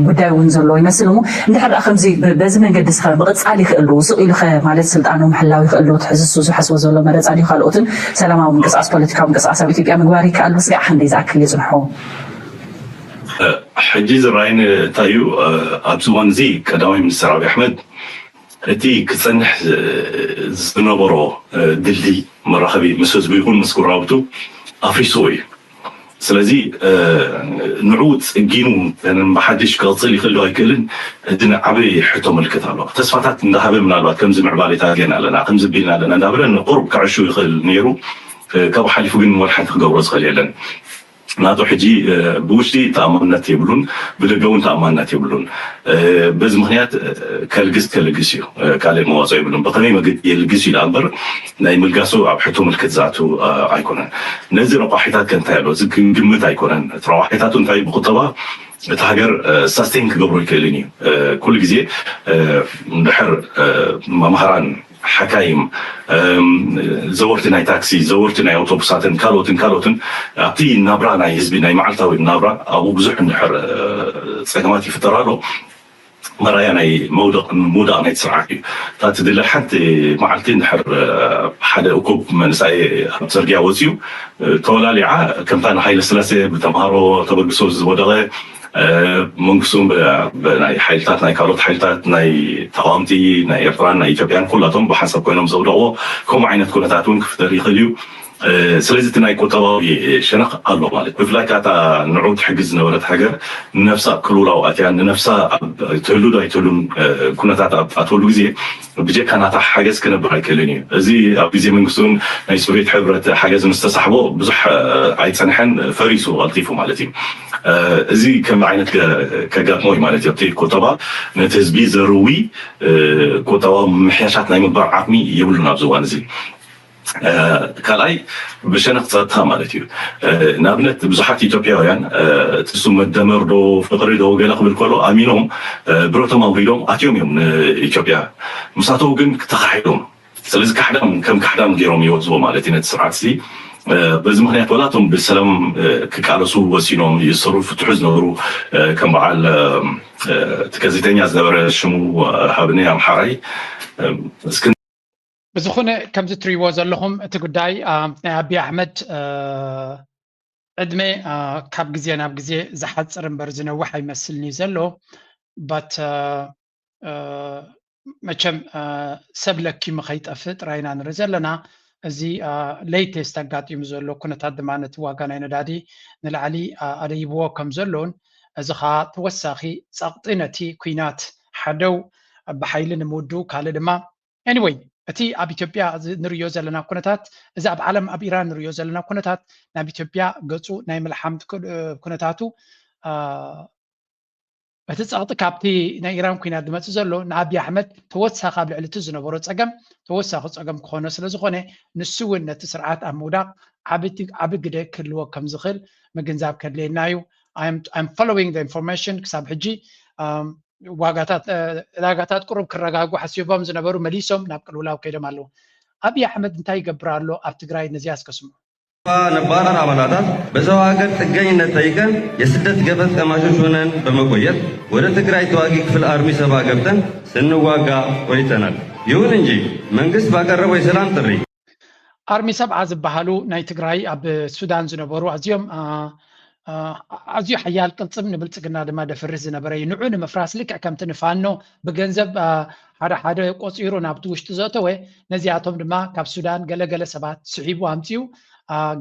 ጉዳይ እውን ዘሎ ይመስል እሞ እንድሕር ደኣ ከምዚ በዚ መንገዲ ስኸ ምቕፃል ይኽእል ዶ ስቕ ኢሉ ኸ ማለት ስልጣኑ ምሕላው ይኽእል ዶ ትሕዝሱ ዝሓስቦ ዘሎ መረፃ ድዩ ካልኦትን ሰላማዊ ምንቅስቃስ ፖለቲካዊ ምንቅስቃስ ኣብ ኢትዮጵያ ምግባር ይከኣል ዶ ስጋዕ ክንደይ ዝኣክል የፅንሖ ሕጂ ዝረኣይኒ እንታይ እዩ ኣብዚ እዋን እዚ ቀዳማይ ሚኒስትር ኣብይ ኣሕመድ እቲ ክፀንሕ ዝነበሮ ድልድይ መራኸቢ ምስ ህዝቡ ይኹን ምስ ጉራብቱ ኣፍሪስዎ እዩ ስለዚ ንዑ ፅጊኑ ብሓድሽ ክቕፅል ይኽእል ዶ ኣይክእልን እቲ ንዓበይ ሕቶ ምልክት ኣሎ ተስፋታት እንዳሃበ ምናልባት ከምዚ ምዕባሌታት ጌና ኣለና ከምዚ ቢልና ኣለና እንዳበለ ንቁሩብ ክዕሹ ይኽእል ነይሩ ካብ ሓሊፉ ግን ወላ ሓንቲ ክገብሮ ዝኽእል የለን ናቱ ሕጂ ብውሽጢ ተኣማንነት የብሉን ብደገ እውን ተኣማንነት የብሉን በዚ ምክንያት ከልግስ ከልግስ እዩ ካልእ መዋፅኦ የብሉን ብከመይ መገዲ የልግስ እዩ እምበር ናይ ምልጋሱ ኣብ ሕቶ ምልክት ዝኣቱ ኣይኮነን ነዚ ረቋሒታት ከ እንታይ ኣሎ እዚ ክንግምት ኣይኮነን ረቋሒታቱ እንታይ ብቁጠባ እቲ ሃገር ሳስቴን ክገብሮ ይክእልን እዩ ኩሉ ግዜ ድሕር መምሃራን ሓካይም ዘወርቲ ናይ ታክሲ ዘወርቲ ናይ ኣውቶቡሳትን ካልኦትን ካልኦትን ኣብቲ ናብራ ናይ ህዝቢ ናይ መዓልታዊ ናብራ ኣብኡ ብዙሕ እንድሕር ፀገማት ይፍጠር ኣሎ መራያ ናይ መውደቕ ምውዳቕ ናይ ስርዓት እዩ እታ ትድለ ሓንቲ መዓልቲ እንድሕር ሓደ እኩብ መንእሳይ ኣብ ፅርግያ ወፅዩ ተወላሊዓ ከምታ ንሃይለ ስላሴ ብተምሃሮ ተበግሶ ዝወደቐ መንግስቱ ናይ ሓይልታት ናይ ካልኦት ሓይልታት ናይ ተቃወምቲ ናይ ኤርትራን ናይ ኢትዮጵያን ኩላቶም ብሓንሳብ ኮይኖም ዘውደቕዎ ከምኡ ዓይነት ኩነታት እውን ክፍጠር ይኽእል እዩ ስለዚ እቲ ናይ ቁጠባዊ ሸነኽ ኣሎ ማለት ብፍላይ ከዓ እታ ንዑ ትሕግዝ ዝነበረት ሃገር ንነፍሳ ቅልውላው ኣትያ ንነፍሳ ትህሉ ዶ ኣይትህሉን ኩነታት ኣብ ኣትወሉ ግዜ ብጀካ ናታ ሓገዝ ክነብር ኣይክእልን እዩ እዚ ኣብ ግዜ መንግስቱን ናይ ሶቪየት ሕብረት ሓገዝ ምስ ተሳሕቦ ብዙሕ ኣይፀንሐን ፈሪሱ ቀልጢፉ ማለት እዩ እዚ ከም ዓይነት ከጋጥሞ እዩ ማለት እዩ ኣብቲ ቁጠባ ነቲ ህዝቢ ዘርዊ ቁጠባዊ ምምሕያሻት ናይ ምግባር ዓቕሚ የብሉን ኣብዚ እዋን እዚ ካልኣይ ብሸነኽ ፀጥታ ማለት እዩ ንኣብነት ብዙሓት ኢትዮጵያውያን እቲ እሱ መደመር ዶ ፍቅሪ ዶ ገለ ክብል ከሎ ኣሚኖም ብረቶም ኣውሪዶም ኣትዮም እዮም ንኢትዮጵያ ምሳተው ግን ተኻሒዶም ስለዚ ካሕዳም ከም ካሕዳም ገይሮም ይወፅዎ ማለት እዩ ነቲ ስርዓት እዚ በዚ ምክንያት ዋላ እቶም ብሰላም ክቃለሱ ወሲኖም ይእሰሩ ፍትሑ ዝነበሩ ከም በዓል እቲ ጋዜጠኛ ዝነበረ ሽሙ ሃብኒ ኣምሓራይ እስክ ብዝኾነ ከምዚ ትሪእዎ ዘለኹም እቲ ጉዳይ ናይ ኣቢ ኣሕመድ ዕድመ ካብ ግዜ ናብ ግዜ ዝሓፅር እምበር ዝነውሕ ኣይመስልን እዩ ዘሎ but መቸም ሰብ ለኪሙ ከይጠፍእ ጥራይ ኢና ንርኢ ዘለና። እዚ latest ኣጋጢሙ ዘሎ ኩነታት ድማ ነቲ ዋጋ ናይ ነዳዲ ንላዕሊ ኣደይብዎ ከም ዘሎን እዚ ኸዓ ተወሳኺ ፀቕጢ ነቲ ኲናት ሓደው ብሓይሊ ንምውዱ ካልእ ድማ anyway እቲ ኣብ ኢትዮጵያ ንሪዮ ዘለና ኩነታት እዚ ኣብ ዓለም ኣብ ኢራን ንሪዮ ዘለና ኩነታት ናብ ኢትዮጵያ ገፁ ናይ ምልሓም ኩነታቱ እቲ ፀቕጢ ካብቲ ናይ ኢራን ኩናት ዝመፅእ ዘሎ ንኣቢ ኣሕመድ ተወሳኺ ኣብ ልዕሊ እቲ ዝነበሮ ፀገም ተወሳኺ ፀገም ክኾኖ ስለ ዝኾነ ንሱ እውን ነቲ ስርዓት ኣብ ምውዳቕ ዓቢ ግደ ክህልዎ ከም ዝኽእል ምግንዛብ ከድልየና እዩ። I'm following the information ክሳብ ሕጂ ዋጋታት ዕዳጋታት ቁሩብ ክረጋጉ ሓሲቦም ዝነበሩ መሊሶም ናብ ቅልውላው ከይዶም ኣለዉ። ኣብይ ኣሕመድ እንታይ ይገብር ኣሎ ኣብ ትግራይ ነዚኣ እስከ ስምዑ። ነባራን ኣባላታት በሰው ሀገር ጥገኝነት ጠይቀን የስደት ገፈት ቀማሾች ሆነን በመቆየት ወደ ትግራይ ተዋጊ ክፍል አርሚ ሰባ ገብተን ስንዋጋ ቆይተናል። ይሁን እንጂ መንግስት ባቀረበው የሰላም ጥሪ ኣርሚ ሰብዓ ዝበሃሉ ናይ ትግራይ ኣብ ሱዳን ዝነበሩ ኣዝዮም ኣዝዩ ሓያል ቅልፅም ንብልፅግና ድማ ደፍርስ ዝነበረ እዩ። ንዑ ንምፍራስ ልክዕ ከምቲ ንፋኖ ብገንዘብ ሓደ ሓደ ቆፂሩ ናብቲ ውሽጢ ዘእተወ ነዚኣቶም ድማ ካብ ሱዳን ገለገለ ሰባት ስሒቡ ኣምፅኡ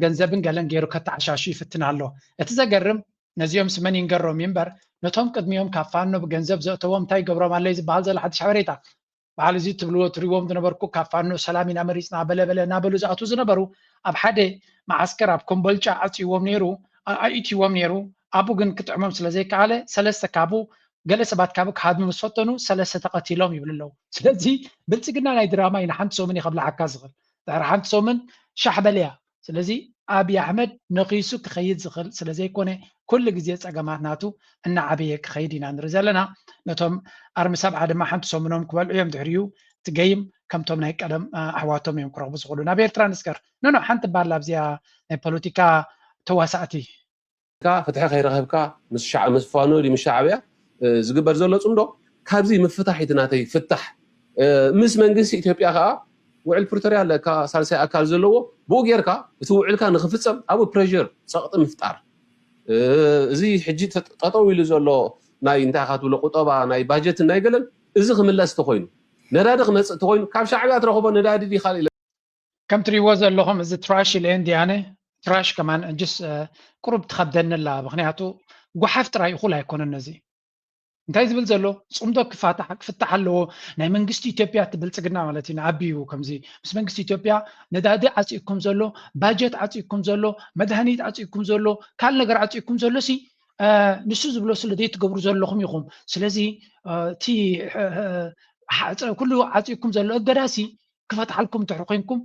ገንዘብን ገለን ገይሩ ከተዓሻሹ ይፍትን ኣሎ። እቲ ዘገርም ነዚኦም ስመን ይንገሮም እዩ እምበር ነቶም ቅድሚኦም ካብ ፋኖ ብገንዘብ ዘእተዎም እንታይ ይገብሮም ኣለይ ዝበሃል ዘሎ ሓድሽ ሓበሬታ በዓል እዚ ትብልዎ ትሪዎም ዝነበርኩ ካብ ፋኖ ሰላም ኢና መሪፅና በለበለ እናበሉ ዝኣትዉ ዝነበሩ ኣብ ሓደ መዓስከር ኣብ ኮምቦልጫ ዓፅይዎም ነይሩ ኣእትይዎም ነይሩ ኣብኡ ግን ክጥዕሞም ስለ ዘይከኣለ ሰለስተ ካብኡ ገለ ሰባት ካብኡ ክሃድሙ ምስ ፈተኑ ሰለስተ ተቐቲሎም ይብሉ ኣለዉ ስለዚ ብልፅግና ናይ ድራማ እዩ ንሓንቲ ሰሙን እዩ ከብልዓካ ዝኽእል ድሕሪ ሓንቲ ሰሙን ሻሕ በል እያ ስለዚ ኣብይ ኣሕመድ ነኺሱ ክኸይድ ዝኽእል ስለ ዘይኮነ ኩሉ ግዜ ፀገማት ናቱ እናዓበየ ክኸይድ ኢና ንርኢ ዘለና። ነቶም ኣርሚ ሰብዓ ድማ ሓንቲ ሰሙኖም ክበልዑ እዮም ድሕሪኡ እቲ ገይም ከምቶም ናይ ቀደም ኣሕዋቶም እዮም ክረኽቡ ዝኽእሉ። ናብ ኤርትራ ንስገር። ኖኖ ሓንቲ ባል ኣብዚኣ ናይ ፖለቲካ ተዋሳእቲ ፍትሒ ከይረኸብካ ምስ ፋኖ ድዩ ምስ ሻዕብያ ዝግበር ዘሎ ፅምዶ ካብዚ ምፍታሕ እዩ ናተይ ፍታሕ ምስ መንግስቲ ኢትዮጵያ ከዓ ውዕል ፕሪቶርያ ኣለካ ሳልሳይ ኣካል ዘለዎ ብኡ ጌርካ እቲ ውዕልካ ንክፍፀም ኣብኡ ፕሬር ፀቕጢ ምፍጣር እዚ ሕጂ ጠጠው ኢሉ ዘሎ ናይ እንታይ ኢኻ ትብሎ ቁጠባ ናይ ባጀትን ናይ ገለን እዚ ክምለስ ተኮይኑ ነዳዲ ክመፅእ ተኮይኑ ካብ ሻዕብያ ትረኽቦ ነዳዲ ዲኻ ኢለ ከም ትሪእዎ ዘለኹም እዚ ትራሽ ኢለ እንዲያነ ትራሽ ከማን ጅስ ቁሩብ ትኸብደኒ ኣላ ምክንያቱ ጓሓፍ ጥራይ እኹል ኣይኮነን ነዚ እንታይ ዝብል ዘሎ ፅምዶ ክፋታሕ ክፍታሕ ኣለዎ ናይ መንግስቲ ኢትዮጵያ እቲ ብልፅግና ማለት እዩ ንኣቢዩ ከምዚ ምስ መንግስቲ ኢትዮጵያ ነዳዲ ዓፂእኩም ዘሎ ባጀት ዓፂእኩም ዘሎ መድሃኒት ዓፂእኩም ዘሎ ካል ነገር ዓፂእኩም ዘሎ ሲ ንሱ ዝብሎ ስለ ዘይትገብሩ ዘለኹም ኢኹም ስለዚ እቲ ኩሉ ዓፂእኩም ዘሎ እገዳ ሲ ክፈትሓልኩም እንድሕር ኮይንኩም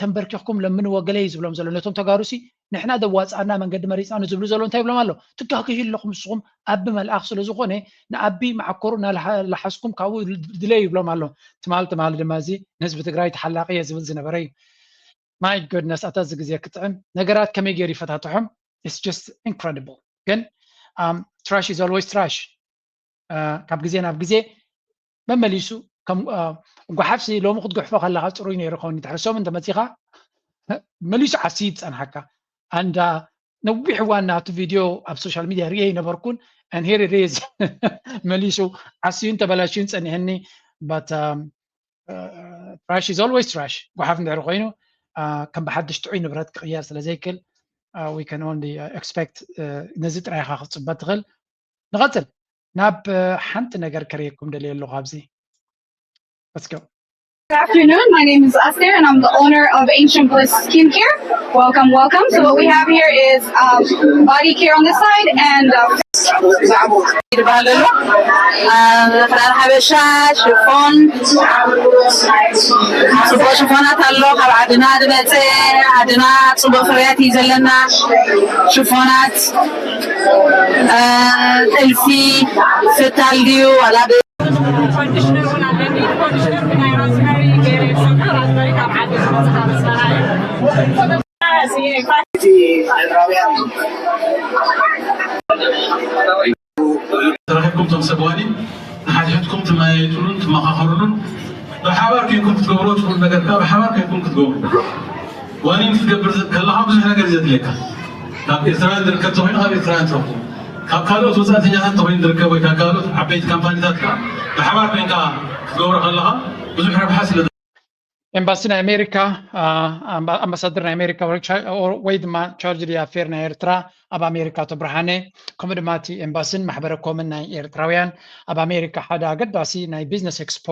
ተንበርኪኽኩም ለምንዎ ገለ እዩ ዝብሎም ዘሎ ነቶም ተጋሩ ሲ ንሕና ዘዋፅኣና መንገዲ መሪፅና ንዝብሉ ዘሎ እንታይ ይብሎም ኣሎ ትጋግዩ ኣለኹም ንስኹም ኣቢ መልኣኽ ስለ ዝኾነ ንኣቢ መዓኮሩ እናላሓስኩም ካብኡ ድለዩ ይብሎም ኣሎ ትማል ትማል ድማ እዚ ንህዝቢ ትግራይ ተሓላቂ እየ ዝብል ዝነበረ እዩ my goodness ኣታ እዚ ግዜ ክጥዕም ነገራት ከመይ ገይሩ ይፈታትሖም it's just incredible ግን trash is always trash ካብ ግዜ ናብ ግዜ መመሊሱ ጓሓፍሲ ሎሚ ክትጉሕፎ ከለካ ፅሩይ ነይሩ ከውን ድሕሪ ሰሙን ተመፂኻ መሊሱ ዓሲ ይፀንሓካ ኣንዳ ነዊሕ እዋን ናቱ ቪድዮ ኣብ social media ሪኤ ይነበርኩን and here it is መሊሱ ዓስዩን ተበላሽዩን ፀኒሐኒ but trash is always trash ጓሓፍ እንድሕሪ ኮይኑ ከም ብሓድሽ ጥዑይ ንብረት ክቕየር ስለ ዘይክል we can only expect ነዚ ጥራይ ኢኻ ክትፅበ ትኽእል ንቐፅል ናብ ሓንቲ ነገር ከርእየኩም ደልየ ኣለኹ ኣብዚ Let's go. Good afternoon. My name is Aster and I'm the owner of Ancient Bliss Skincare. Welcome, welcome. So what we have here is um, body care on this side and uh, ይበሃል ዘሎ ክዳን ሓበሻ ሽፎን ፅቡቅ ሽፎናት ኣሎ ካብ ዓድና ዝመፀ ዓድና ፅቡቅ ፍርያት እዩ ዘለና ሽፎናት ጥልፊ ፍታል ድዩ ዋላ ኮንዲሽነር እውን ኣለኒ ኮንዲሽነር ብናይ ራዝመሪ ገይረ ይሰራ ራዝመሪ ካብ ዓዲ ዝመፅእ ካብ ኣስመራ እዩ ተረኺብኩም እቶም ሰብ ዋኒን ንሓድሕድኩም ትመያየጡሉን ትመኻኸሩሉን ብሓባር ኮይንኩም ክትገብርዎ ትኽእሉ ነገር ከዓ ብሓባር ኮይንኩም ክትገብሩ። ዋኒን ክትገብር ከለኻ ብዙሕ ነገር እዩ ዘድልየካ። ካብ ኤርትራውያን ዝርከብ ተኾይኑ ካብ ኤርትራውያን ትረኽቡ። ካብ ካልኦት ወፃእተኛታት ተኾይኑ ዝርከብ ወይ ካብ ካልኦት ዓበይቲ ካምፓኒታት ከዓ ብሓባር ኮይንካ ክትገብሮ ከለኻ ብዙሕ ረብሓ ስለ ኤምባሲ ናይ ኣሜሪካ ኣምባሳደር ናይ ኣሜሪካ ወይ ድማ ቻርጅ ዲ ኣፌር ናይ ኤርትራ ኣብ ኣሜሪካ ኣቶ ብርሃነ ከምኡ ድማ እቲ ኤምባስን ማሕበረ ኮምን ናይ ኤርትራውያን ኣብ ኣሜሪካ ሓደ ኣገዳሲ ናይ ቢዝነስ ኤክስፖ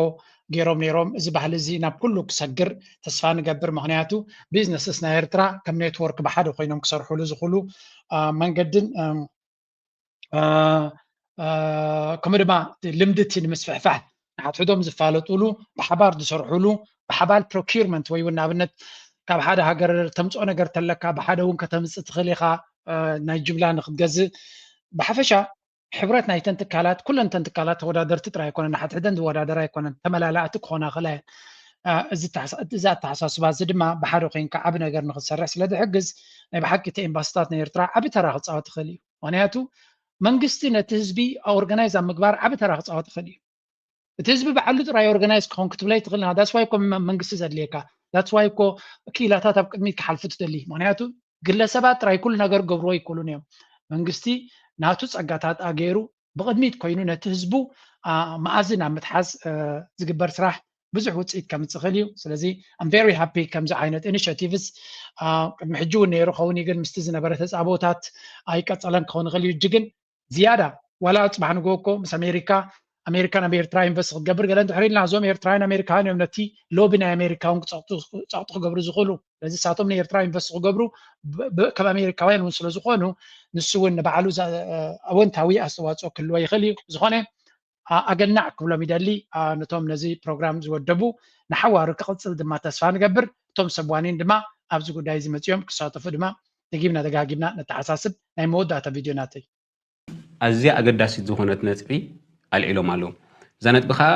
ገይሮም ነይሮም። እዚ ባህሊ እዚ ናብ ኩሉ ክሰግር ተስፋ ንገብር። ምክንያቱ ቢዝነስስ ናይ ኤርትራ ከም ኔትወርክ ብሓደ ኮይኖም ክሰርሕሉ ዝኽእሉ መንገድን ከምኡ ድማ ልምድቲ ንምስፍሕፋሕ ንሓድሕዶም ዝፋለጡሉ ብሓባር ዝሰርሑሉ ብሓባር ፕሮኪርመንት ወይ እውን ንኣብነት ካብ ሓደ ሃገር ተምፅኦ ነገር ተለካ ብሓደ እውን ከተምፅእ ትኽእል ኢኻ። ናይ ጅምላ ንክትገዝእ ብሓፈሻ ሕብረት ናይተን ትካላት ኩለን ተን ትካላት ተወዳደርቲ ጥራይ ኣይኮነን፣ ንሓድሕደን ዝወዳደራ ኣይኮነን፣ ተመላላእቲ ክኾና ክእላ እየን። እዚ ኣተሓሳስባ እዚ ድማ ብሓደ ኮይንካ ዓቢ ነገር ንክትሰርሕ ስለ ዝሕግዝ ናይ ብሓቂ እቲ ኤምባስታት ናይ ኤርትራ ዓቢ ተራ ክፃወት ይኽእል እዩ። ምክንያቱ መንግስቲ ነቲ ህዝቢ ኦርጋናይዝ ኣብ ምግባር ዓቢ ተራ ክፃወት ይኽእል እዩ። እቲ ህዝቢ ባዕሉ ጥራይ ኦርጋናይዝ ክኸውን ክትብለይ ትኽእል ና ዳስዋይ እኮ መንግስቲ ዘድልየካ ዳስዋይ እኮ ክኢላታት ኣብ ቅድሚት ክሓልፉ ትደሊ። ምክንያቱ ግለሰባት ጥራይ ኩሉ ነገር ገብርዎ ይክእሉን እዮም። መንግስቲ ናቱ ፀጋታት ኣገይሩ ብቕድሚት ኮይኑ ነቲ ህዝቡ መኣዝን ኣብ ምትሓዝ ዝግበር ስራሕ ብዙሕ ውፅኢት ከምፅእ ይኽእል እዩ። ስለዚ I'm very happy ከምዚ ዓይነት ኢኒሽቲቭስ ቅድሚ ሕጂ እውን ነይሩ ኸውን እዩ፣ ግን ምስቲ ዝነበረ ተፃቦታት ኣይቀፀለን ክኸውን ይኽእል እዩ። እጂ ግን ዝያዳ ዋላ ፅባሕ ንግሆ እኮ ምስ ኣሜሪካ ኣሜሪካ ናብ ኤርትራ ኢንቨስት ክትገብር ገለ እንድሕር ኢልና እዞም ኤርትራውያን ኣሜሪካውያን እዮም ነቲ ሎቢ ናይ ኣሜሪካ እውን ክፀቕጡ ክገብሩ ዝኽእሉ። ስለዚ ንሳቶም ንኤርትራ ኢንቨስት ክገብሩ ከም ኣሜሪካውያን እውን ስለዝኾኑ ንሱ እውን ንባዕሉ ኣወንታዊ ኣስተዋፅኦ ክህልዎ ይኽእል እዩ። ዝኾነ ኣገናዕ ክብሎም ይደሊ ነቶም ነዚ ፕሮግራም ዝወደቡ። ንሓዋሩ ክቕፅል ድማ ተስፋ ንገብር። እቶም ሰብ ዋኒን ድማ ኣብዚ ጉዳይ እዚ መፂኦም ክሳተፉ ድማ ደጊምና ደጋጊምና ነተሓሳስብ። ናይ መወዳእታ ቪድዮ ናተይ። ኣዝያ ኣገዳሲት ዝኾነት ነጥቢ ኣልዒሎም ኣለዉ። እዛ ነጥቢ ኸኣ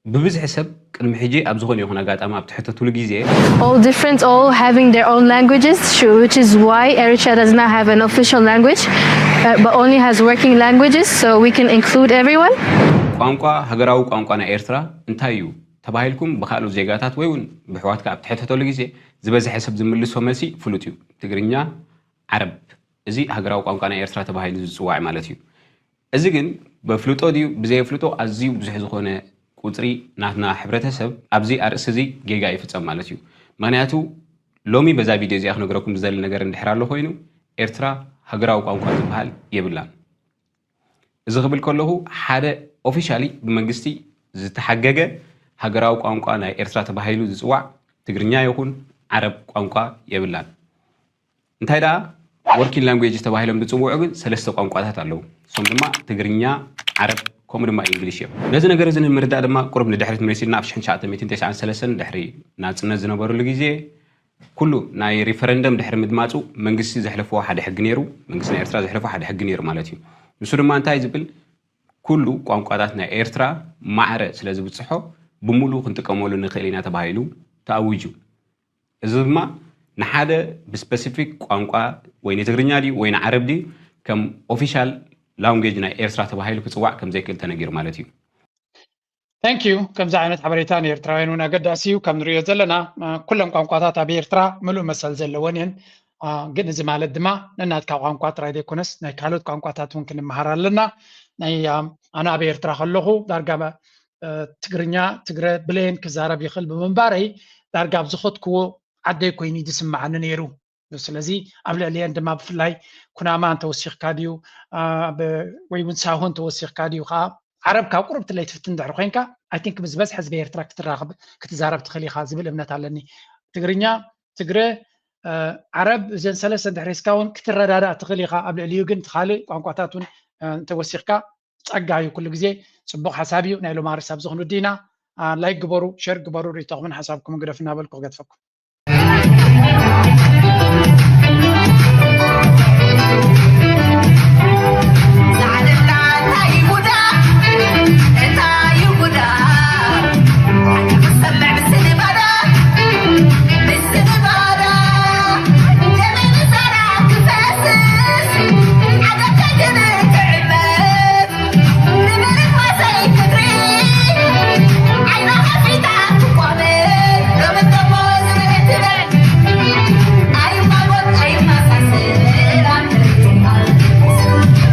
ብብዝሒ ሰብ ቅድሚ ሕጂ ኣብ ዝኾነ ይኹን ኣጋጣሚ ኣብ ትሕተትሉ ግዜ all different, all having their own languages, which is why Eritrea does not have an official language, but only has working languages, so we can include everyone. ቋንቋ ሃገራዊ ቋንቋ ናይ ኤርትራ እንታይ እዩ ተባሂልኩም ብካልኦት ዜጋታት ወይ እውን ብሕዋትካ ኣብ ትሕተተሉ ግዜ ዝበዝሐ ሰብ ዝምልሶ መልሲ ፍሉጥ እዩ። ትግርኛ፣ ዓረብ። እዚ ሃገራዊ ቋንቋ ናይ ኤርትራ ተባሂሉ ዝጽዋዕ ማለት እዩ። እዚ ግን በፍልጦ ድዩ ብዘየፍልጦ ኣዝዩ ብዙሕ ዝኾነ ቁጽሪ ናትና ሕብረተሰብ ኣብዚ ኣርእስቲ እዚ ጌጋ ይፍጸም ማለት እዩ። ምኽንያቱ ሎሚ በዛ ቪድዮ እዚኣ ክነግረኩም ዝደሊ ነገር እንድሕር ኣሎ ኮይኑ ኤርትራ ሃገራዊ ቋንቋ ዝበሃል የብላን። እዚ ክብል ከለኹ ሓደ ኦፊሻሊ ብመንግስቲ ዝተሓገገ ሃገራዊ ቋንቋ ናይ ኤርትራ ተባሂሉ ዝጽዋዕ ትግርኛ ይኹን ዓረብ ቋንቋ የብላን። እንታይ ደኣ working language ተባሂሎም ዝጽውዑ ግን ሰለስተ ቋንቋታት ኣለዉ። እሶም ድማ ትግርኛ፣ ዓረብ ከምኡ ድማ ኢንግሊሽ እዮም። ነዚ ነገር እዚ ንምርዳእ ድማ ቁሩብ ንድሕሪት መሊስና ኣብ ሽሕን ትሽዓተ ሚእትን ተስዓን ሰለስተን ድሕሪ ናጽነት ዝነበሩሉ ግዜ ኩሉ ናይ ሪፈረንደም ድሕሪ ምድማጹ መንግስቲ ዘሕለፍዎ ሓደ ሕጊ ነይሩ፣ መንግስቲ ናይ ኤርትራ ዘሕለፎ ሓደ ሕጊ ነይሩ ማለት እዩ። ንሱ ድማ እንታይ ዝብል ኩሉ ቋንቋታት ናይ ኤርትራ ማዕረ ስለ ዝብጽሖ ብምሉኡ ክንጥቀመሉ ንኽእል ኢና ተባሂሉ ተኣዊጁ። እዚ ድማ ንሓደ ብስፐሲፊክ ቋንቋ ወይ ንትግርኛ ድዩ ወይ ንዓረብ ድዩ ከም ኦፊሻል ላንጉጅ ናይ ኤርትራ ተባሂሉ ክፅዋዕ ከም ዘይክእል ተነጊሩ ማለት እዩ። Thank you። ከምዚ ዓይነት ሓበሬታ ንኤርትራውያን እውን ኣገዳሲ እዩ። ከም ንሪኦ ዘለና ኩለን ቋንቋታት ኣብ ኤርትራ ምሉእ መሰል ዘለወን እየን። ግን እዚ ማለት ድማ ነናትካ ቋንቋ ጥራይ ዘይኮነስ ናይ ካልኦት ቋንቋታት እውን ክንመሃር ኣለና። ናይ ኣነ ኣብ ኤርትራ ከለኹ ዳርጋ ትግርኛ ትግረ ብሌን ክዛረብ ይኽእል ብምንባረይ ዳርጋ ኣብ ዝኸድክዎ ዓደይ ኮይኑ እዩ ዝስምዓኒ ነይሩ። ስለዚ ኣብ ልዕሊአን ድማ ብፍላይ ኩናማ እንተወሲኽካ ድዩ ወይ እውን ሳሆ እንተወሲኽካ ድዩ ከዓ ዓረብ ካብ ቁርብትለይ ትፍትን ድሕሪ ኮይንካ I think ምስ ዝበዝሐ ህዝቢ ኤርትራ ክትራኸብ ክትዛረብ ትኽእል ኢኻ ዝብል እምነት ኣለኒ። ትግርኛ፣ ትግረ፣ ዓረብ እዘን ሰለስተ እንድሕር ሒዝካ እውን ክትረዳዳእ ትኽእል ኢኻ። ኣብ ልዕሊኡ ግን እቲ ካልእ ቋንቋታት እውን እንተወሲኽካ ጸጋ እዩ ኩሉ ግዜ። ጽቡቕ ሓሳብ እዩ። ናይ ሎማ ርእሲ ኣብዚ ክንውዲ ኢና። ላይክ ግበሩ፣ ሸር ግበሩ፣ ርእይቶኹምን ሓሳብኩምን ግደፉ እናበልኩ ክገድፈኩም።